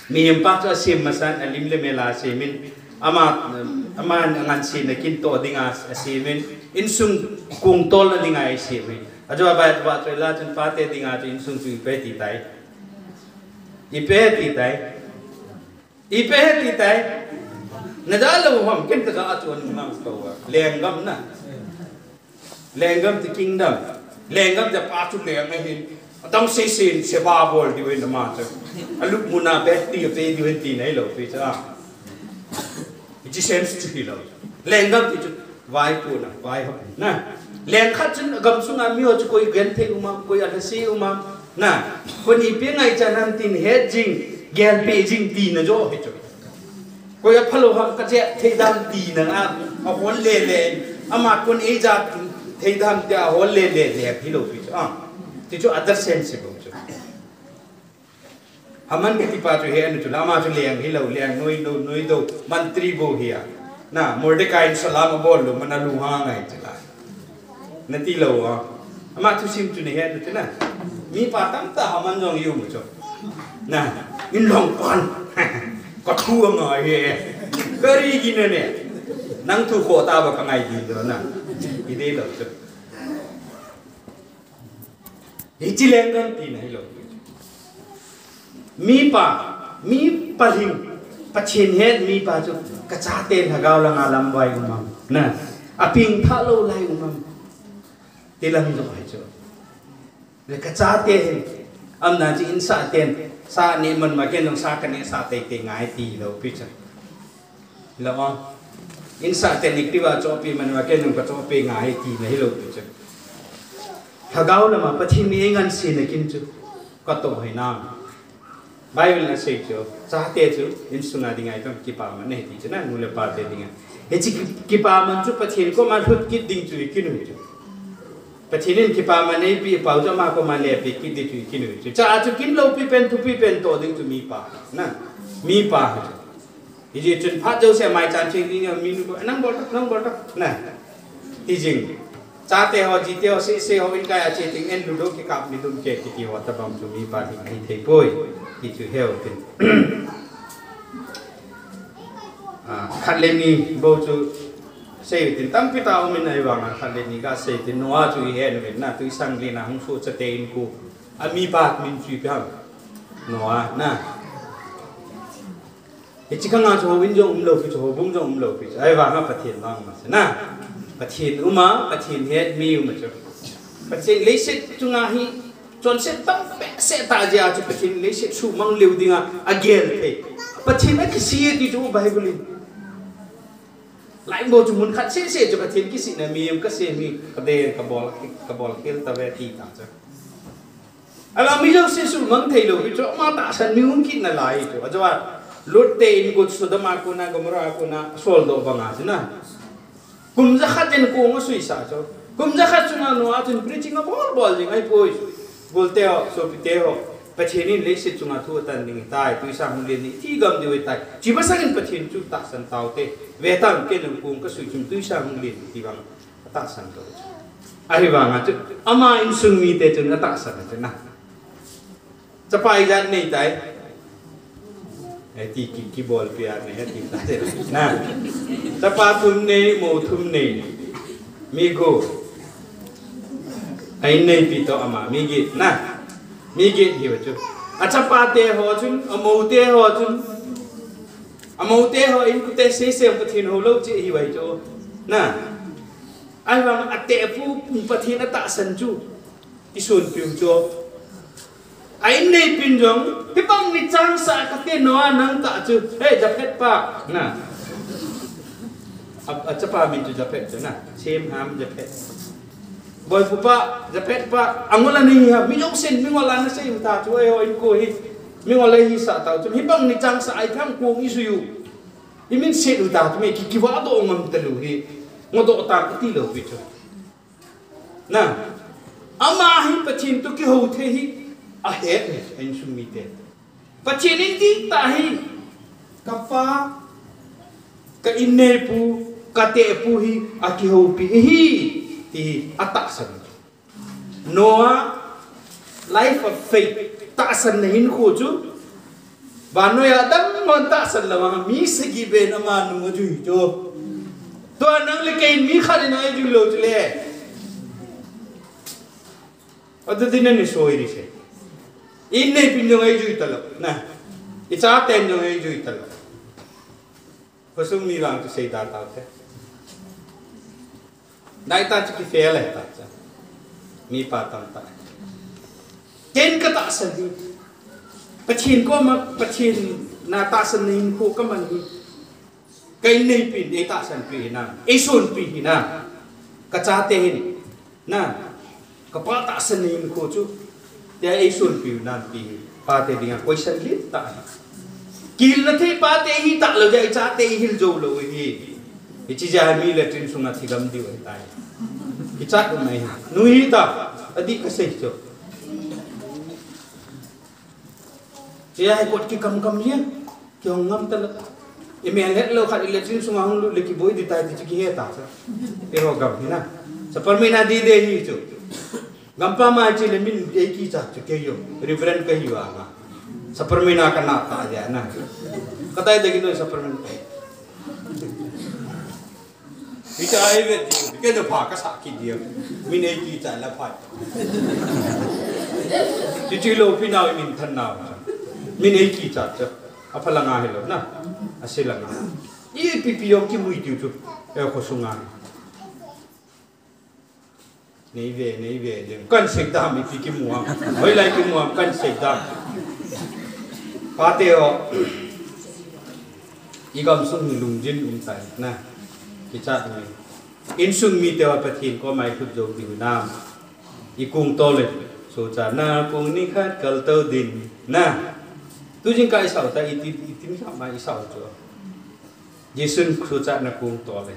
mihem pa chu asem masan, alim le mel a asemin, ama, ama ngansena kinto dinga asemin, insung kongtolna dinga eisemin. Ajou a bai tua chu la chun pate dinga chu insung chu ipi ti tai. Ipi ti tai. Ipi ti tai. Naja lou ham, ken kaja a chu nung nang tou a. Lenggam na. Lenggam ti kingdom. Lenggam ti pa chu leng ahin. Adang seisein seba bol diu ahin ama chu. Alup muna bet ti pe diu ahin ti nahi lou pi chu a. Hiche sense chu hilou. Lenggam ti chu. Vaipuna, vaihop na. Leng khat chun agamsunga miho chu koi genthei um am, koi alhase um am. Na, koi in ipi ngaichat ham tin het jing, gelpeh jing tina joh hi chu. Koi aphalou ham kachethei dam tina a, ahol lele. Ama koi in eija thei dam tia ahol lele, leng hilou pi chu. Ah, ti chu other sense bou chu. Haman kiti pa chu hi anu chu lama chu leng hilou, leng noi, noi, noi dou, mantri bou hi a. Na, Mordecai in salam abol lou, mana lunghang ahi chu la. Nati lou a. Ama thusim chu nahet anu chu na. Mipa tamtah Haman jong ium u chu. Na, in long pan. Kathu angai hi. Kari gi na ne. Nang thu khoh tah ba kangai gi lou na. Idei lou chu. Hiche lenggam tina hilou. Mipa, mi palhing, Pathen het mipa chu, kachate lhagao langa lamvai um am. Na, apengthah lou lai um am. Ti lang joh hi chu. Le kachate hi, amna chu insah ten, sa neh man ma ken jong sa kaneh sah teitei ngai tilou pi chu. Lou a. Insung ten active a chohpeh man uva, kei jong kachohpeh ngai ti na hilou pi chu. Lhagao lama Pathen in eingansena kin chu katoh hih nam. Bible in asei chu, chate chu insunga dinga ipi ham kipaman ahi ti chu na, nu le pate dinga. Hiche ki, kipaman chu Pathen koma lhut kit ding chu ikin u chu. Pathen in kipaman eipeh pau chu ama koma lepeh kit ding chu ikin u chu. Cha chu kin loupi pen, thupi pen toh ding chu mipa na. Mipa hi chu. Hijeh chun phat jouse a maicham cheng ding a, mi nu, nang bol tan, nang bol tan, na. Ti jing. Chate ho, jite ho, seh seh ho, in kai a che teng in ludo kikap, ni dum keh kiti ho, tabang chu mipa ding ahi thei poi. Ti chu heu tin. Ah, khat le ni bou chu sei u tin, tampi tah um in ahivanga, khat le ni kasei tin, Noah chu ihet uvin na, twisang len a hung soh chate inko. Amipa min chu ipi ham. Noah na. Hiche khang a chu houin jong umlou pi chu, houbung jong umlou pi chu. Ahivanga Pathen vang um ase na. Pathen um a, Pathen het mi um a chu. Pathen leiset chunga hi, chonset tam behseh tah jeh a chu Pathen leiset sumang lheh dinga agel thei. Pathen akisih e ti chu Bible in. Lai bou chu mun khat seh seh chu Pathen kisihna mi um kasem hi, kaden, kabol, kabol khel tave ti ta chu. Alah, mi jouse sumang thei lou pi chu, ama tahsan mi hung kit nalai chu. Ajeh chu, Lot te inko chu Sodom a kona, Gomorrah a kona, soldoh banga chu na. Kum jakhat jen kong asuisah chu. Kum jakhat chunga Noah chun preaching abol bol jing ahipoi chu. Gol te ho, sopi te ho. Pathen in leiset chunga thu atan ding ahitai, twisang hung len ding, iti gam diu ahitai. Hiche masang in Pathen chu tahsan taute. Ve tan, kei jong kong kasui chun twisang hung len ding ti bang. Atahsan to. Ahivanga chu, ama insung mite chun atahsan chu na. Chapa ijat nei tai. Eh, ti ki, kibolpi a nei, ti tai. Na. Chapa thum nei, mou thum nei. Mi gup. A inneipi toh ama, mi get na. Mi get hiu chu. Achapa te ho chun, amou te ho chun. Amou te ho in kute sei sei Pathen hou lou che hiu ahi chu. Na. Ahivang ate pu Pathen atahsan chu. Isonpiu chu. A inneipin jong, hibang ni changseh kate Noah nang tah chu. Hey, Japhet pa. Na. A, achapa min chu Japhet chu na. Shem, Ham, Japhet. Boipu pa, Japhet pa, angol anei ham, mi jousen, mingol ana sei u ta chu, eh, inko hi. Mingol ahi sah tau chu, hibang ni changseh a ipi ham kong isui u. Imin sei u ta chu, mi ki, kivah doh ngam talou hi. Ngodoh ta kati lou pi chu. Na, ama hi Pathen toh kihou thei hi ahet e, a insung mite. Pathen in dihtah hi, kapa, ka inneipu, ka tepu hi akihoupi ahi, ti hi atahsan. Noah, life of faith, tahsanna hinkho chu, vannoi a dang hon tahsan lou vang, mi sagi pen ama nung ajui chu. Tua nang le kei in mi khat in eijui lou chu le. Atu din ani soi ri se. Inneipin jong eijui talou, na. Ichaten jong eijui talou. Khosung mi vang chu seida taute. Daitah chu kifail e ta chu. Mipa tamtah. Ken katahsan hi. Pathen koma, Pathen na tahsanna hinkho kaman hi. Ka inneipin, eitahsanpi hinam. Eisonpi hinam. Kachate hin. Na, kapa tahsanna hinkho chu, tia eisonpiu nam ti hi, pate dinga question len tah ahi. Kihilna thei pate hi talou jeh a ichate ihil jou lou ahi. Hiche jeh a mi latrine sunga thigam diu ahitai. Kichat um ahi. Nu hita, adih kasei chu. Hiche a hi kot kikam kam hi. Kihong ngam talou. Imel hetlou khat i latrine sunga hung lut le kiboi ding tai ti chu kihe ta chu. Eiho gam hi na. Sapermeina dide hi chu. Gampam a che le min eikichat chu kei jong. Reverend kahi uva nga. Sapermeina kana ta dia na. Kadai dei kino Sapermeina. Hiche a ivet ding, kei jong pha kasah kit ding. Min eikichat la pha. Chuche loupi nau imin than nau. Min eikichat chu. Apha langa hilou na. Ase langa. Ipi pi jong kimu tiu chu. Eh, khosunga. Nei ve, nei ve ding. Kan sei dam ipi kimu ham. Hoilai kimu ham kan sei dam. Pate ho. Igamsung hi lungjin um tai na. Kichat ni. Insung mite uva Pathen koma ikhut jou diu nam. Ikong to le. Sochatna kong nikhat kaltou ding. Na. Tujingkah isao ta iti, iti ni kama isao chu. Jesun sochatna kong to le.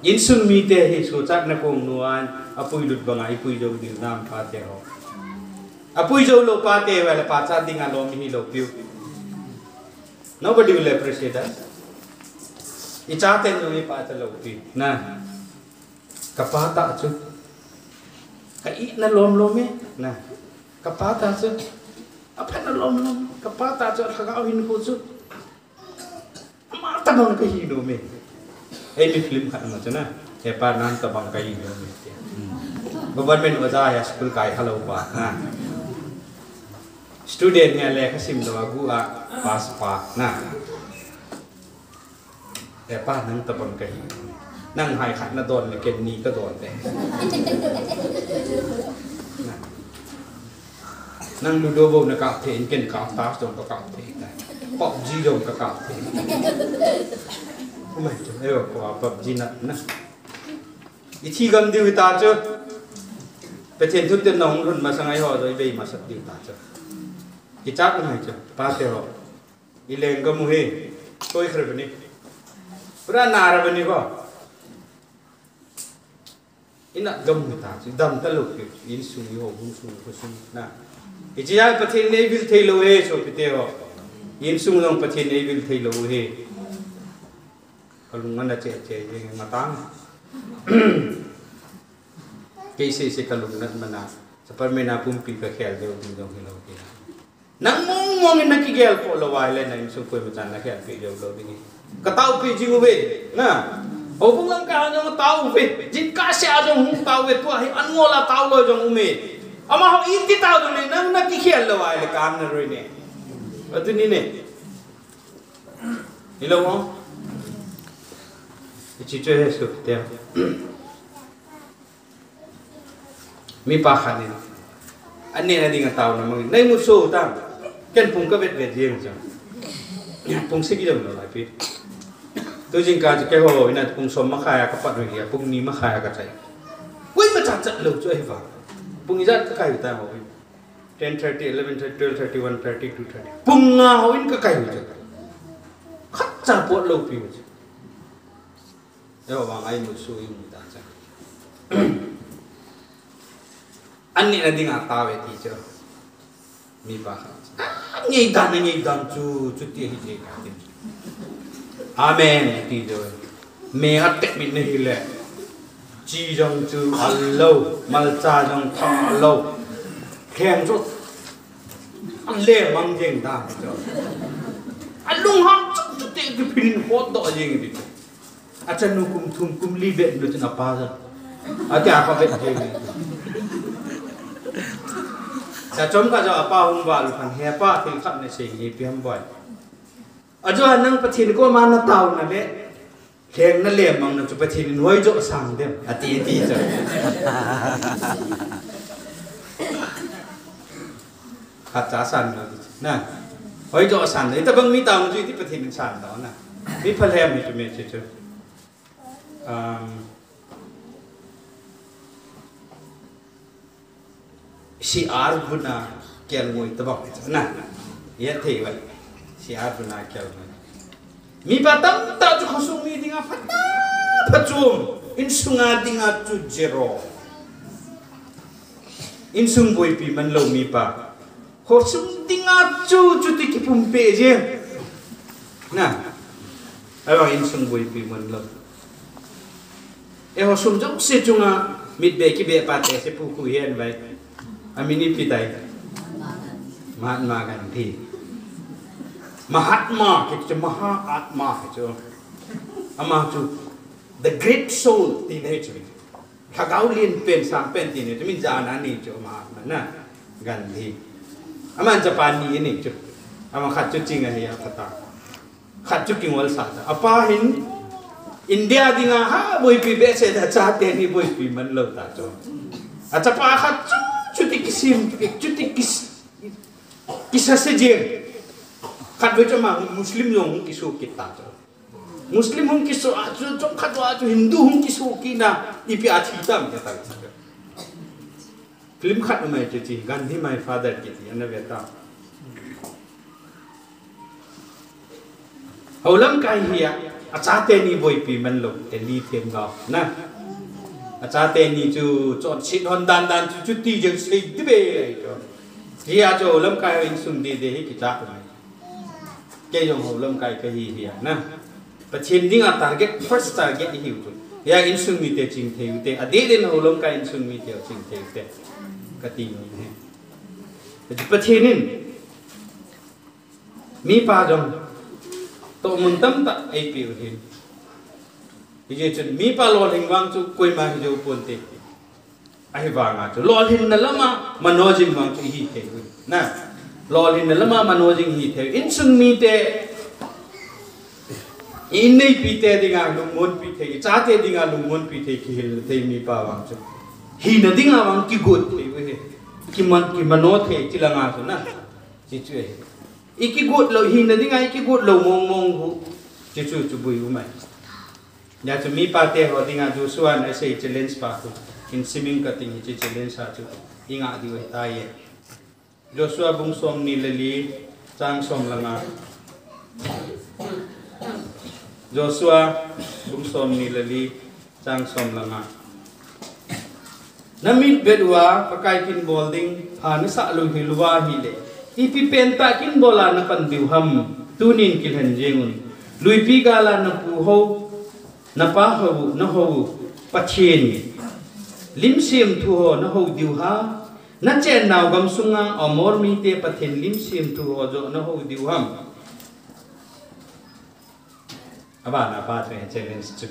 Insung mite hi sochatna kong nuan, apui lut banga ipui jou diu nam pate ho. Apui jou lou pate uva le pachat dinga lom hilou piu. Nobody will appreciate us. Ichaten jong ipachat lou pi. Na. Kapa tah chu. Ka itna lom lom e. Na. Kapa tah chu. Aphatna lom lom. Kapa tah chu, lhagao hinkho chu. Ama tabang kahi nom e. Eimi film khat ama chu na. Hepa nang tabang kahi nom e. Government oja ya school kai halou pa. Na. Student nge lekha sim lou agu a pass pa. Na. Hepa nang tabang kahi. Nang hai khat nadon le ken ni kadon te. Na. Nang Ludo bou nakap thei in, ken Counter Strike jong kakap thei tai. PUBG jong kakap thei. Umai chu, ayo, ko PUBG na, na. Ithi gam diu ta chu. Pathen thutep na hung lhun masang a eiho jong ibei masat diu ta chu. Kichat ngai chu, pate ho. Ilenggam u hi. Toi khre bani. Pura nara bani ko. Ina gam u ta chu, dam talou pi, insung, iho, hung sung, khosung, na. Hiche a Pathen in eivil thei lou e, sopite ho. Insung jong Pathen in eivil thei lou e. Kalung ana che che, e, matang. Kei sese kalung nat mana. Saparmena pumpi kakhel deu ding jong hilou ke. Nang mong mong in nakigel po lou ahile, na insung koima chan nakhelpeh jou lou ding e. Kataopeh jing uve, na. Houbung lamkai a jong tao uve. Jingkah seh a jong hung tao uve, tua hi angol a tao lou jong um e. Amaho iti tao jong le, nang nakikhel lou ahile, kan na roi ne. Atuni ne. Hilou mo? Hiche chu he sopite. Mipa khat in, an nehna dinga taona mangin, na imut soh u tam? Ken pung kavet vet jeng chu. Pung sagi jong lou lai pi. Tu jingkah chu keiho ina pung som makhai a kapat u hi, pung ni makhai a kachai. Koima chat chat lou chu ahi vang. Pung ijat kakai u tam ho. Ten thirty, eleven thirty, twelve thirty, one thirty, two thirty. Pung nga ho in kakai u chu. Khatcha pot lou pi u chu. Eiho vang a imut soh u imu ta chu. An nehna dinga tao e ti chu. Mipa khat. A ngeidan, a ngeidan chu, chuti ahi je kati. Amen ti jo. Me atep min nahi le. Chi jong chu al lou, malcha jong thang lou. Khem chu an le mang jeng dan chu. Alunghang chu, chuti kiphin hot doh jeng ti chu. Achanu kum thum kum li beh nu chun apa ja. Ati apa beh je ni. Sa chom ka jo apa hung val phan, he pa, thil khat nei sei nge ipi ham boi. Ajo nang Pathen koma nataona le, lheng na lemmang na chu Pathen in hoijo sang dem. Ati, ati jo. Khat cha san lou ti chu. Na. Hoijo san lou. Itabang mi taona chu iti Pathen in san lou na. Mi phalhem hi chu me chu chu. Um, C R buna kelngoi tabang hi chu na. Ithei vai. C R buna kelngoi. Mipa tamtah chu khosung mi dinga phatah phachom. Insunga dinga chu zero. Insung boipi man lou mipa. Khosung dinga chu, chuti kipumpeh jeng. Na. Ahivang insung boipi man lou. Eiho sum jouse chunga mitbeh kibeh pa te se pu khu hen vai. Amin ipi tai. Mahatma Gandhi. Mahatma, kiti chu Mahatma kiti chu. Ama chu the great soul ti nei chu. Lhagao lien pen, sang pen ti nei chu. Min jana ni chu Mahatma na. Gandhi. Aman Japan ni nei chu. Ama khat chu ching ahi a phatah. Khat chu kingol sa ta. Apa hin India dinga ha boipi behseh ta, chate ni boipi man lou ta chu. Achapa khat chu, chuti kisim, chuti kis, kisase jeng. Khatvei chu ama Muslim jong hung kisoh kit ta chu. Muslim hung kisoh a chu, chomkhat a chu Hindu hung kisoh kit na, ipi a thi tam ke ta. Film khat um ahi chu chi, Gandhi My Father kiti, ana ve ta. Houlamkai hi a, achate ni boipi man lou, Eli Themgao, na. Achate ni chu, chonset hon dan dan chu, chuti jeng sei di be lai chu. Hi a chu houlamkai insung dede hi kicha ko mai. Kei jong houlamkai kahi hi a, na. Pathen dinga target, first target ihiu chu. Hi a insung mite chingthei ute, adeh din houlamkai insung mite chingthei ute. Kati nom e. Pathen in, mipa jong tohmun tamtah eipeh u ahin. Hijeh chun mipa lolhing vang chu koima hi jou ponte. Ahivanga chu lolhinna lama mano jing vang chu ihi thei u. Na, lolhinna lama mano jing ihi thei u. Insung mite, i inneipi te dinga lungmonpi thei, i chate dinga lungmonpi thei, kihil thei mipa vang chu. Hina dinga vang kigot thei u ahi. Kiman, kimano thei, chilanga chu na. Chi chu ahi. I kigot lou, hina dinga i kigot lou mong mong u. Chi chu chu bui u mai. Hia chu mipa te ho dinga Joshua in asei challenge pa khu. In siming ka ting hiche challenge a chu. I ngah diu ahi tai e. Joshua bung somni le li, chang som le nga. Joshua bung somni le li, chang som le nga. Na mitvet uva Pakai kin bol ding pha na sah lou hel uva ahile, ipi pentah kin bol a na pan diu ham, tunin kilhen jeng un. Luipi gal a na pu ho, na pa ho, na ho, Pathen lim semthu ho na ho diu ham, na chennau gam sunga Amor mite Pathen lim semthu ho joh na ho diu ham. Abana pa chu challenge chu.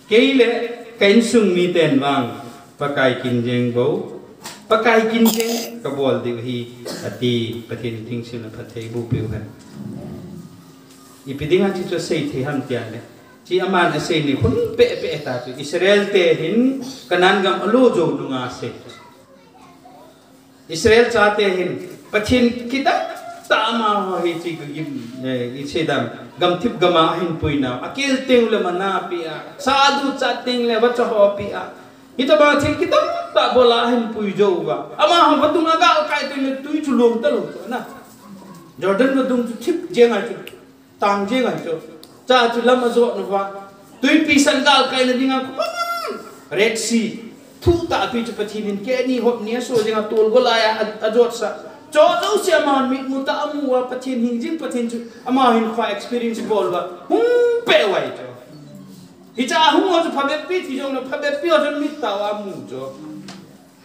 Kei le ka insung miten vang Pakai kin jeng bou, Pakai kin jeng ka bol diu ahi, ati. Pathen in thingsil na phatthei boh peh u hen. Ipi dinga chi chu asei thei ham tia le, chi aman asei ni hun pe pe ta chu Israel te hin Canaan gam alo jou nunga asei. Israel chate hin Pathen kidang tah amaho hi chi gim, eh, i sei dam, gamthip gama ahin puina, akel teng le manna apeh a, sa adu chat teng le vacha ho apeh a. Hitobang thil kidang tah bol a ahin pui jou uva. Amaho vadung a galkai teng le tui chu long talou chu na. Jordan vadung chu thip jeng a chu. Tang jeng ahi chu. Cha chu lam ajot nauva. Tuipi san galkaina dinga khopang. Red Sea. Thuh tahpi chu Pathen in keini hop ni aso jeng a tol golai a, a, ajot sah. Cho jouse aman mitmu tah a amu uva Pathen hing jing Pathen chu. Ama hin kho experience bol uva. Hung pe uva ahi chu. Hicha hung ho chu phabep pi thi jong le phabep pi ho chu mit tah uva amu chu.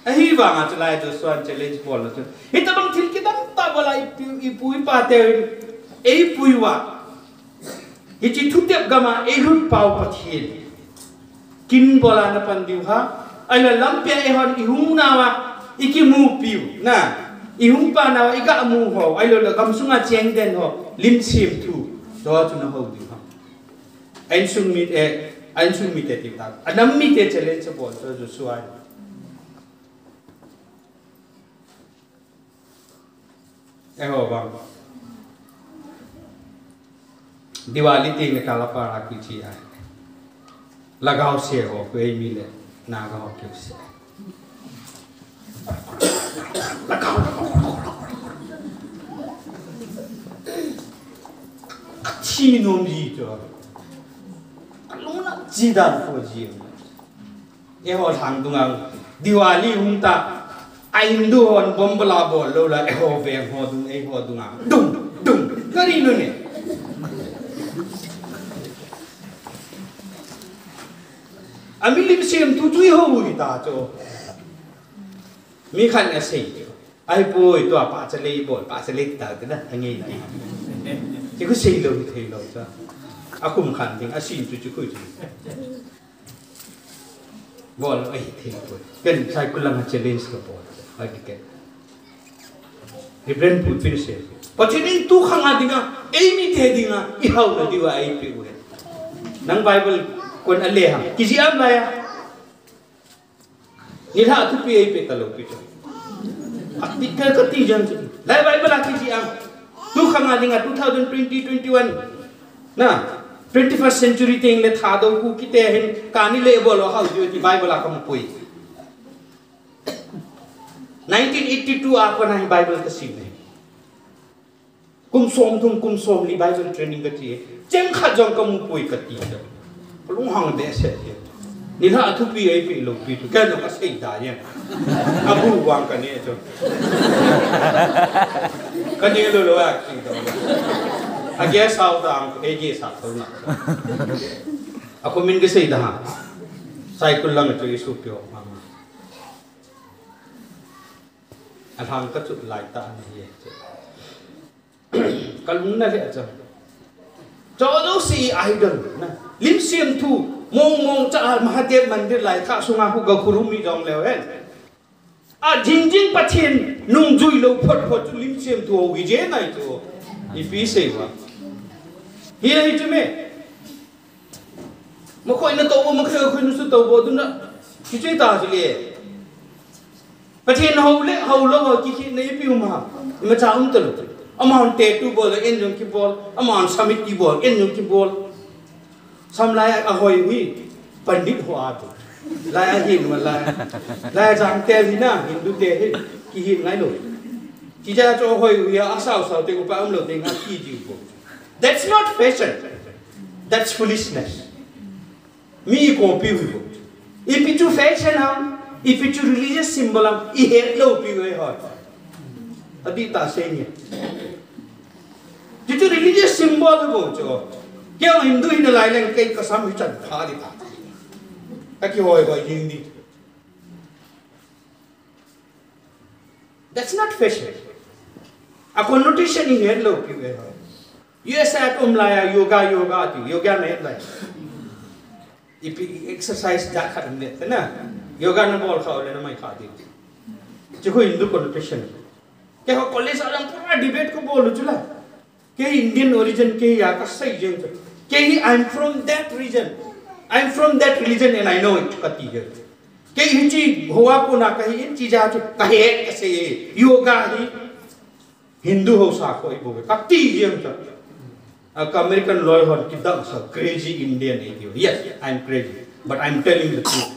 Ahivanga chulai Joshua in challenge bolna chu. Hitobang thil kidang tah bol a i pu, i pu i pa te in eipui uva. Hiche thutep gam a eilut pau Pathen kin bol a na pan diu ham. Ahilou le lampi a eihon i hung nauva i kimupiu. Na, i hung pa nauva i ga mu ho. Ahilou le gam sunga cheng den ho. Lim semthu. Joh chu na ho diu ham. A insung mi, eh, a insung mite tiu ta. Anam mite challenge abol chu Joshua in. Eiho vang. Diwali ti nge kala para kichi ai. Lagao se ho ko ei mi le. Naga ho kiu se. Lagao, lagao, lagao, lagao. Kathi nom ji chu. Kalungna ji dan ko ji. Eiho lhang dunga Diwali hung ta, a Hindu hon bomb la bol lou la, eiho veng ho dung, eiho dunga. Dung, dung, kari nu ne. A milim semthu chu eiho u hita chu. Mi khat in asei chu. Ahipoi, tua pahcha lei bol, pahcha lei ta, tina, angai na. Chi khu sei lou, thei lou ta. Akum khan ding, asin chu, chu khu chu. Bol, ai, thei poi. Ken, sai kulang a challenge ka bol. Ai, ken. Reverend Pu Pin se. Pathen in tu khang a dinga, ei mite dinga, i hao na diu a ei pe u he. Nang Bible kon a le ham. Kiji am la ya. Nilhah thupi eipeh talou pi chu. Ati ka, kati jeng chu. Lai Bible a kiti am. Tu khang a dinga two thousand twenty, twenty-one, na, twenty-first century teng le Thadou Kuki te hin kani le bol lo hau diu ti Bible a kamu pui. Nineteen eighty-two a kona hi Bible kasim e. Kum som thum, kum som li Bible training kati e. Cheng khat jong kamu pui kati. Kalung hang behseh e. Nilhah a thupi eipe lou pi tu. Kei jong kasei da e. Abu vang kane chu. Kane lou lou a kasei da. A guest house a, a guest house na. A comment kasei da ha. Saikul lang chu isu pio mama. Alhang ka chu lai ta ni ye. Kalung na le cha. Cho jouse idol na. Lim Siam Thu, mong mong cha Mahadev mandir lai kha sunga hu ga khurumi jong leu hen. A jing jing Pathen nungjui lou phot phot chu Lim Siam Thu ho wi je nai chu. Ipi sei va. Hi hi chu me. Makhoi na to bo, makhoi khoi nu su to bo, tu na. Kichoi ta chu le. Pathen ho le, ho lou ho kikhi na ipi um ha. Ima cha um ta lou. Amahon tattoo bol, en jong kibol. Amahon samiti bol, en jong kibol. Sam lai a hoi ui. Pandit ho a tu. Lai a hin ma lai. Lai a jang te hi na, Hindu te hi. Kihi ngai lou. Kija cho hoi ui a sao sao te upa um lou te nga ki ji bo. That's not fashion. That's foolishness. Mi i copy hui bo. Ipi chu fashion ham, ipi chu religious symbol ham, i het lou pi hui ho. Adi ta sei ni. Chu chu religious symbol bo chu. Kei Hindu hina lai leng kei kasam hi chan pha di ta. Ka kihoi hoi jing di. That's not fashion. A connotation i het lou pi hui ho. U S A ka um lai a yoga, yoga ti, yoga na het lai. Ipi exercise da khat um le, na. Yoga na bol kha le na mai kha di. Chu khu Hindu connotation. Kei ho college a lang pura debate ko bol chu la. Kei Indian origin kei a kasei jeng chu. Kei hi I'm from that region. I'm from that religion and I know it kati jeng. Kei hiche hoa kona kahi in chi ja chu kahe kasei. Yoga hi Hindu ho sakho i bol ve. Kati jeng chu. A ka American loi hon kidang sa crazy Indian i ti. Yes, I'm crazy, but I'm telling the truth.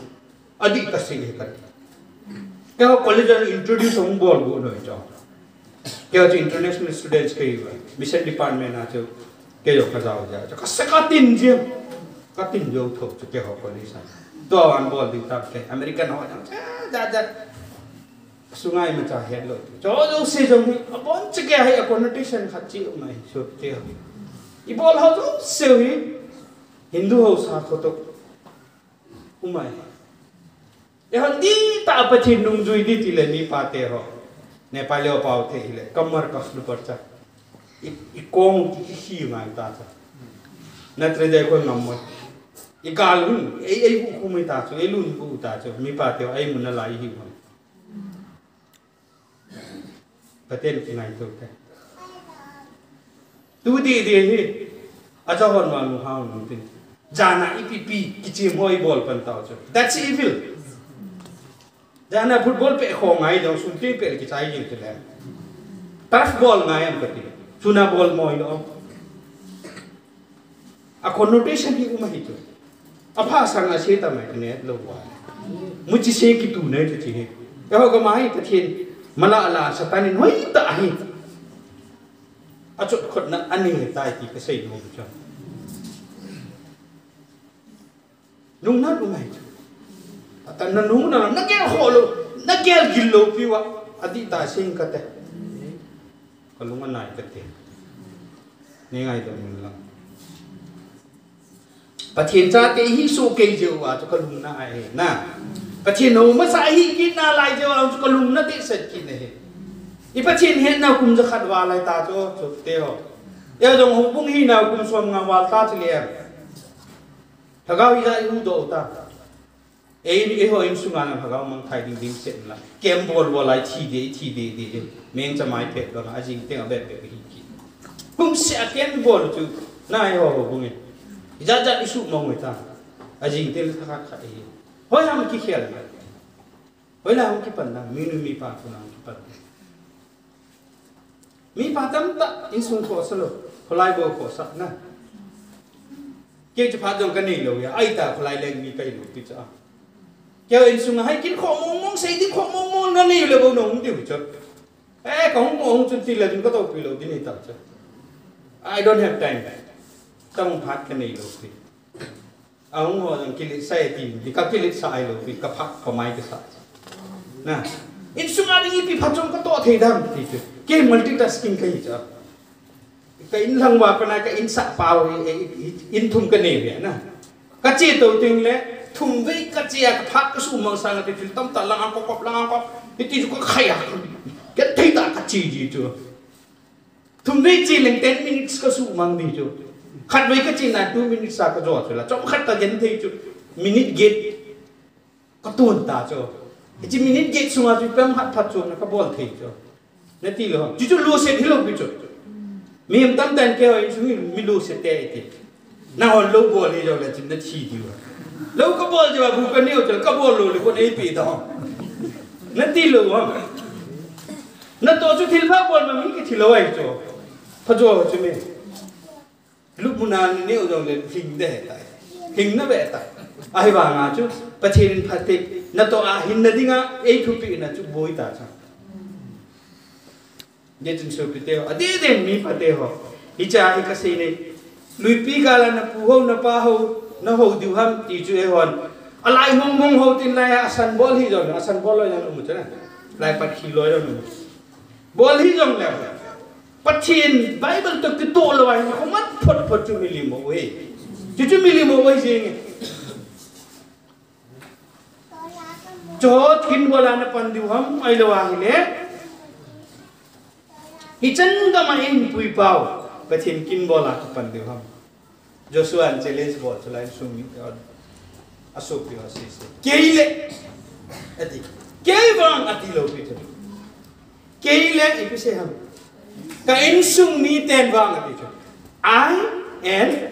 Adi kasei e kati. Kei ho college a introduce hung bol go noi chu. Kei ho chu international students kei va. Mission department a chu kei ho kajao ja. Chu kasa katin jeng. Katin jo tho chu kei ho college a. To an bol ding tam kei American ho jang. Ja, ja, ja. Sungai ma cha het lou. Cho jouse jong hi, abon che kei hi a connotation khat chi um mai, so te. I bol ho jouse hi, Hindu ho sakho to um mai. Eihon di ta Pathen nungjui di ti le mipa te ho. Nepali ho pao te hi le, kamar kaslu par cha. I, i kong ki, ki hi ngai ta cha. Na tre de ko ngam mo. I kal hun, ei, ei bu khu mai ta chu, ei lun bu ta chu, mipa te ho, ei mun na lai hi mo. Pathen kingaito te. Tu di di hi. Acha hon ma nu hao nu tin. Jana ipi pi kichim hoi bol pan tao chu. That's evil. Jana football pe kho ngai dong sun ti pe kichai jing te le. Turf ball ngai am kati. Suna ball moi lo. A connotation hi um ahi chu. Apha sang a se ta mai ka ne lo wa. Mu chi se kitu ne chu chi he. Eiho gam a hi Pathen mala la Satan in hoi ta ahi. A chot khot na ani he tai ti kasei nom chu. Nung na nung ahi chu. Atan na nung na na gel kho lo, na gel gil lo piu a. Adi ta sing kate. Kalung anai kate. Ni ngai dong lang. Pathen chate hi su kei jeh uva chu kalung na ahi na. Pathen ho masa hi kit na lai jeh uva chu kalung na te set kit na hi. I Pathen hetna kum jakhat val lai ta chu, chu te ho. Eiho jong houbung hina kum som nga val ta chu le. Lhagao ija i huhdoh u ta. Ei, eiho insunga na lhagao mangthai ding dimset la. Camp bol bol a i thi de, i thi de de de. Mengcha mai pet banga, ajing teng a bep bep hi ki. Kum seh a camp bol chu, na eiho houbung e. Ijat jat i sumang u ta. Ajing teng le thakhat khat hi. Hoilam kikhel na. Hoilam kipan na, minu mipa thu na kipan. Mipa tamtah insung khohsa lou, kholai bou khohsah na. Kei chu phat jong kanei lou a, ahi ta kholai leng mi kahi lou pi chu a. Kei insung a hai kin khoh mong mong, sei ding khoh mong mong, nanei lou bou nahung diu chu. Eh, kahung mo hung chun ti le ding katohpi lou ding ahi ta chu. I don't have time. Tang phat kanei lou pi. Ahung ho jong kiletsah e ti, ti kakiletsah ahilou pi, kaphat pamai kasa. Na. Insung a ding ipi phat jong katoh thei dam ti chu. Kei multitasking kahi chu. Ka in lang uva pat a ka insah pa u hi, eh, in thum kanei uve na. Kache tou teng le, thum vei kache a kaphat kasumang sang a ti thil tamtah lang a kakop, lang a kakop. Hiti chu kakhai a. Kathei tah kache ji chu. Thum vei che leng ten minutes kasumang di chu. Khat vei kache na two minutes a kajo chu la. Chomkhat kagenthei chu. Minute get. Katun ta chu. Hiche minute get sunga chu ipi ham khat phatchomna kabol thei chu. Nati lou. Chuchu lose hilou pi chu. Mihem tamtah in keiho insung hi mi lose te iti. Nahon lou bol hijongle chun nathi diu. Lou kabol jeh a bu kaneo chu kabol lou le kon eipe dong. Nati lou ham. Natoh chu thilpha bol ma mi kithi lou ahi chu. Phajo chu mi. Lupmun a naneo jongle hing de tai. Hing nave tai. Ahivanga chu Pathen in phatthei natoh a hinna dinga eithupeh na chu boi ta chu. Hichun sopite ho, adeh deh in mipa te ho. Hiche hi kasei nei. Luipi gal a napu ho, napa ho, naho diu ham ti chu eihon. Alai mong mong ho tin lai a asan bol hijongle, asan bol loi jong um chu na. Lai pat khi loi jong um. Bol hijongle. Pathen Bible toh kitoh lou a hin khomat phot phot chu milim mo uve. Chu chu milim mo uve jing e. Chuho kin bol a napan diu ham ahilou ahile. Hichan gam a eipui pau. Pathen kin bol a kapan diu ham. Joshua in challenge bol chu lai insung mi te hon. Asopi ho sese. Kei le. Ati. Kei vang ati lou pi chu. Kei le ipi sei ham. Ka insung miten vang ati chu. I and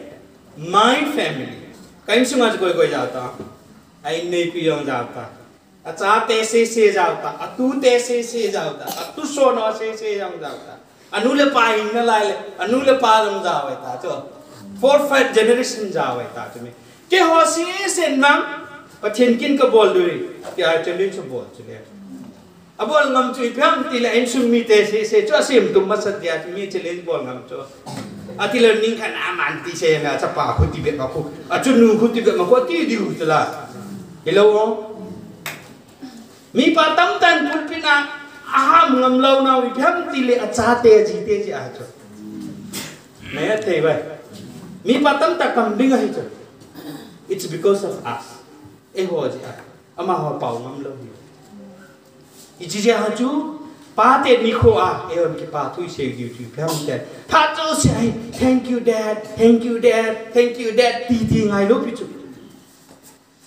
my family. Ka insung a chu koi koi jao ta. A inneipi jong jao ta. Achate sese jao ta. Atute sese jao ta. Atuson ho sese jong jao ta. Anu le pa hing nalai le. Anu le pa jong jao e ta chu. Four, five generation jao e ta chu mi. Keiho sese vang. Pathen kin kabol diu. Keiho challenge bol chu le. Abol ngam chu ipi ham tile insung mite sese chu asemtup masa dia chu mi challenge bol ngam chu. Atile ning khat a aman ti sei na chapa khu ti be ma khu. Achanu khu ti be ma khu ati diu chu la. Hilou o. Mipa tamtah in pulpit a aham ngam lou nau ipi ham tile achate ajite jeh a chu. Nai athei vai. Mipa tamtah kambing ahi chu. It's because of us. Eiho jeh a. Amaho pao ngam lou hi. Hiche jeh a chu, pate nikho a, eihon kipa thu isei diu chu, ipi ham tile. Phat jouse a hi, thank you dad, thank you dad, thank you dad, ti ti ngai lou pi chu.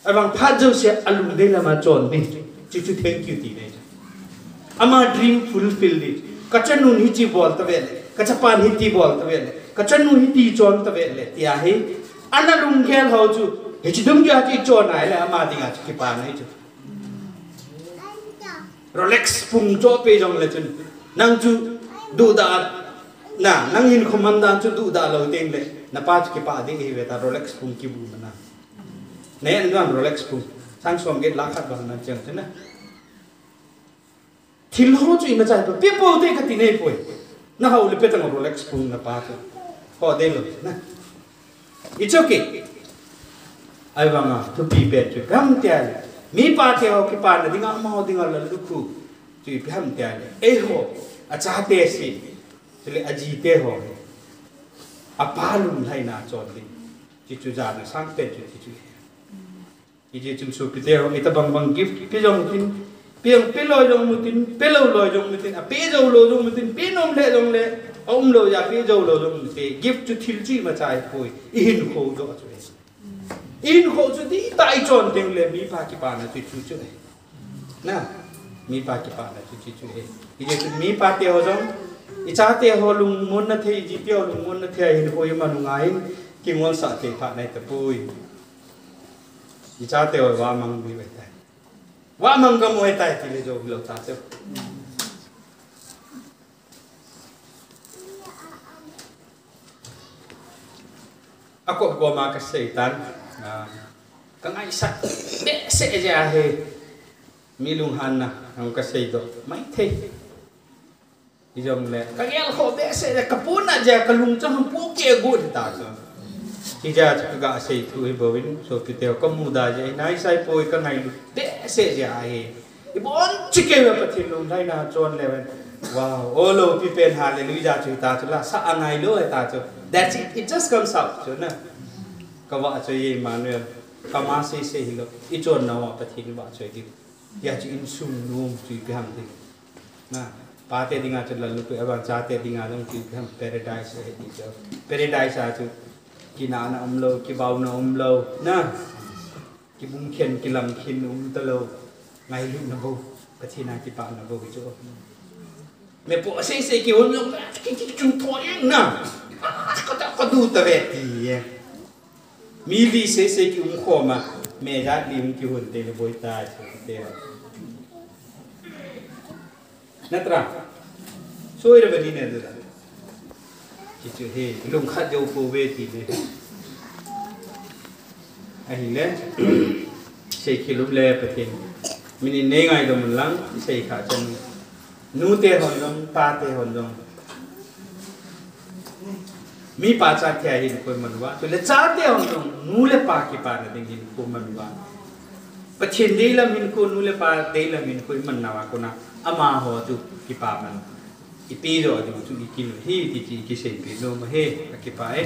Ahivang phat jouse a alungdei lam a chon di, chu chu thank you ti nei chu. Ama dream fulfill di. Kachanun hiche bol tave le, kachapan hiti bol tave le, kachanu hiti chon tave le, tia hi. Ana lunggel ho chu, hiche dungjuia chu ichon nai le, ama dinga chu kipa nei chu. Rolex pung chohpeh jongle chun. Nang chu duhdah na, nang hinkho man dan chu duhdah lou teng le. Napa chu kipah ding ahi ve ta Rolex pung kibu na. Nei an gan Rolex pung. Sang som get lakh khat bang nan chang chu na. Thil ho chu imacha pe, pe pou te kati nei poi. Nahao le pe tang Rolex pung napa chu. Ho dei lou na. It's okay. Ahivanga, thupi pen chu, ipi ham tile. Mipa te ho kipana dinga, amaho dinga lallukhuh. Chu ipi ham tile. Eiho, achate si. Chule ajite ho. Apa lunglhaina chon ding. Chu chu jana sangpen chu chu. Hijeh chun sopite ho, itobang bang gift pe jong tin, pe jong pe loi jong mu tin, pe lou loi jong mu tin, ape jou lou jong mu tin, pe nom le jong le, aum lou jeh a pe jou lou jong mu te, gift chu thil chu imacha ahipoi, ihinkho joh chu ahi. Ihinkho chu dihtah a ichon teng le, mipa kipana chu chu chu ahi. Na, mipa kipana chu chu chu ahi. Hijeh chun mipa te ho jong, ichate ho lungmonna thei, ijite ho lungmonna thei a hinkho iman u ngai in, kingolsah thei phat nai tapoi. Ichate ho vamang diu ahitai. Vamang kamu ahitai tile jou hilou ta chu. Akop koma kasei tan, ah, kangaisah behseh jeh ahi, mi lunghanna, ang kasei doh maithei. Hijongle, kagel khoh behseh jeh, kapona jeh, kalungchang ham pohkeh got hita chu. Hijeh chun kaga sei thu hi bouvin, sopite ho kamuda jeh, naisai poi kangailut behseh jeh ahi. Ibon chikei ve Pathen lunglhaina chon le ven. Wow, o lopi pen hallelujah chu hita chu la, sa angailou hita chu. That's it, it just comes out chu na. Kavahchoi e Emmanuel, kama seisei hilou, ichonna uva Pathen vahchoi diu. Hia chu insung nom chu ipi ham ti. Na, pate dinga chu lallukhuh, aban chate dinga jong chu ipi ham paradise ahi ti chu. Paradise a chu kinahna umlou, kibauna umlou, na. Kibungkhen, kilamkhen umtalou. Ngailutna bou, Pathen a kipana bou chu. Mepo seisei kihon jong, ki, ki, kichung tho jeng na. Ka, ka, kadu tave ti e. Mi li seisei kium khoma, me jat li hung kihon teng le boi tai, ti. Natra? Soi ra bani ne da. Kichu he, lungkhat jou pouve ti ne. Ahile, sei khel um le Pathen. Min in nei ngaidam un lang, sei kha chan. Nute hon jong, pate hon jong. Mipa chate a hinkho iman uva. Chule chate hon jong, nu le pa kipana ding hinkho iman uva. Pathen deilam hinkho, nu le pa deilam hinkho iman nauva kona, amaho chu kipaman. Ipi jo ding chu ikin u hi, ti chu ikiseipeh nom ahi, akipah e.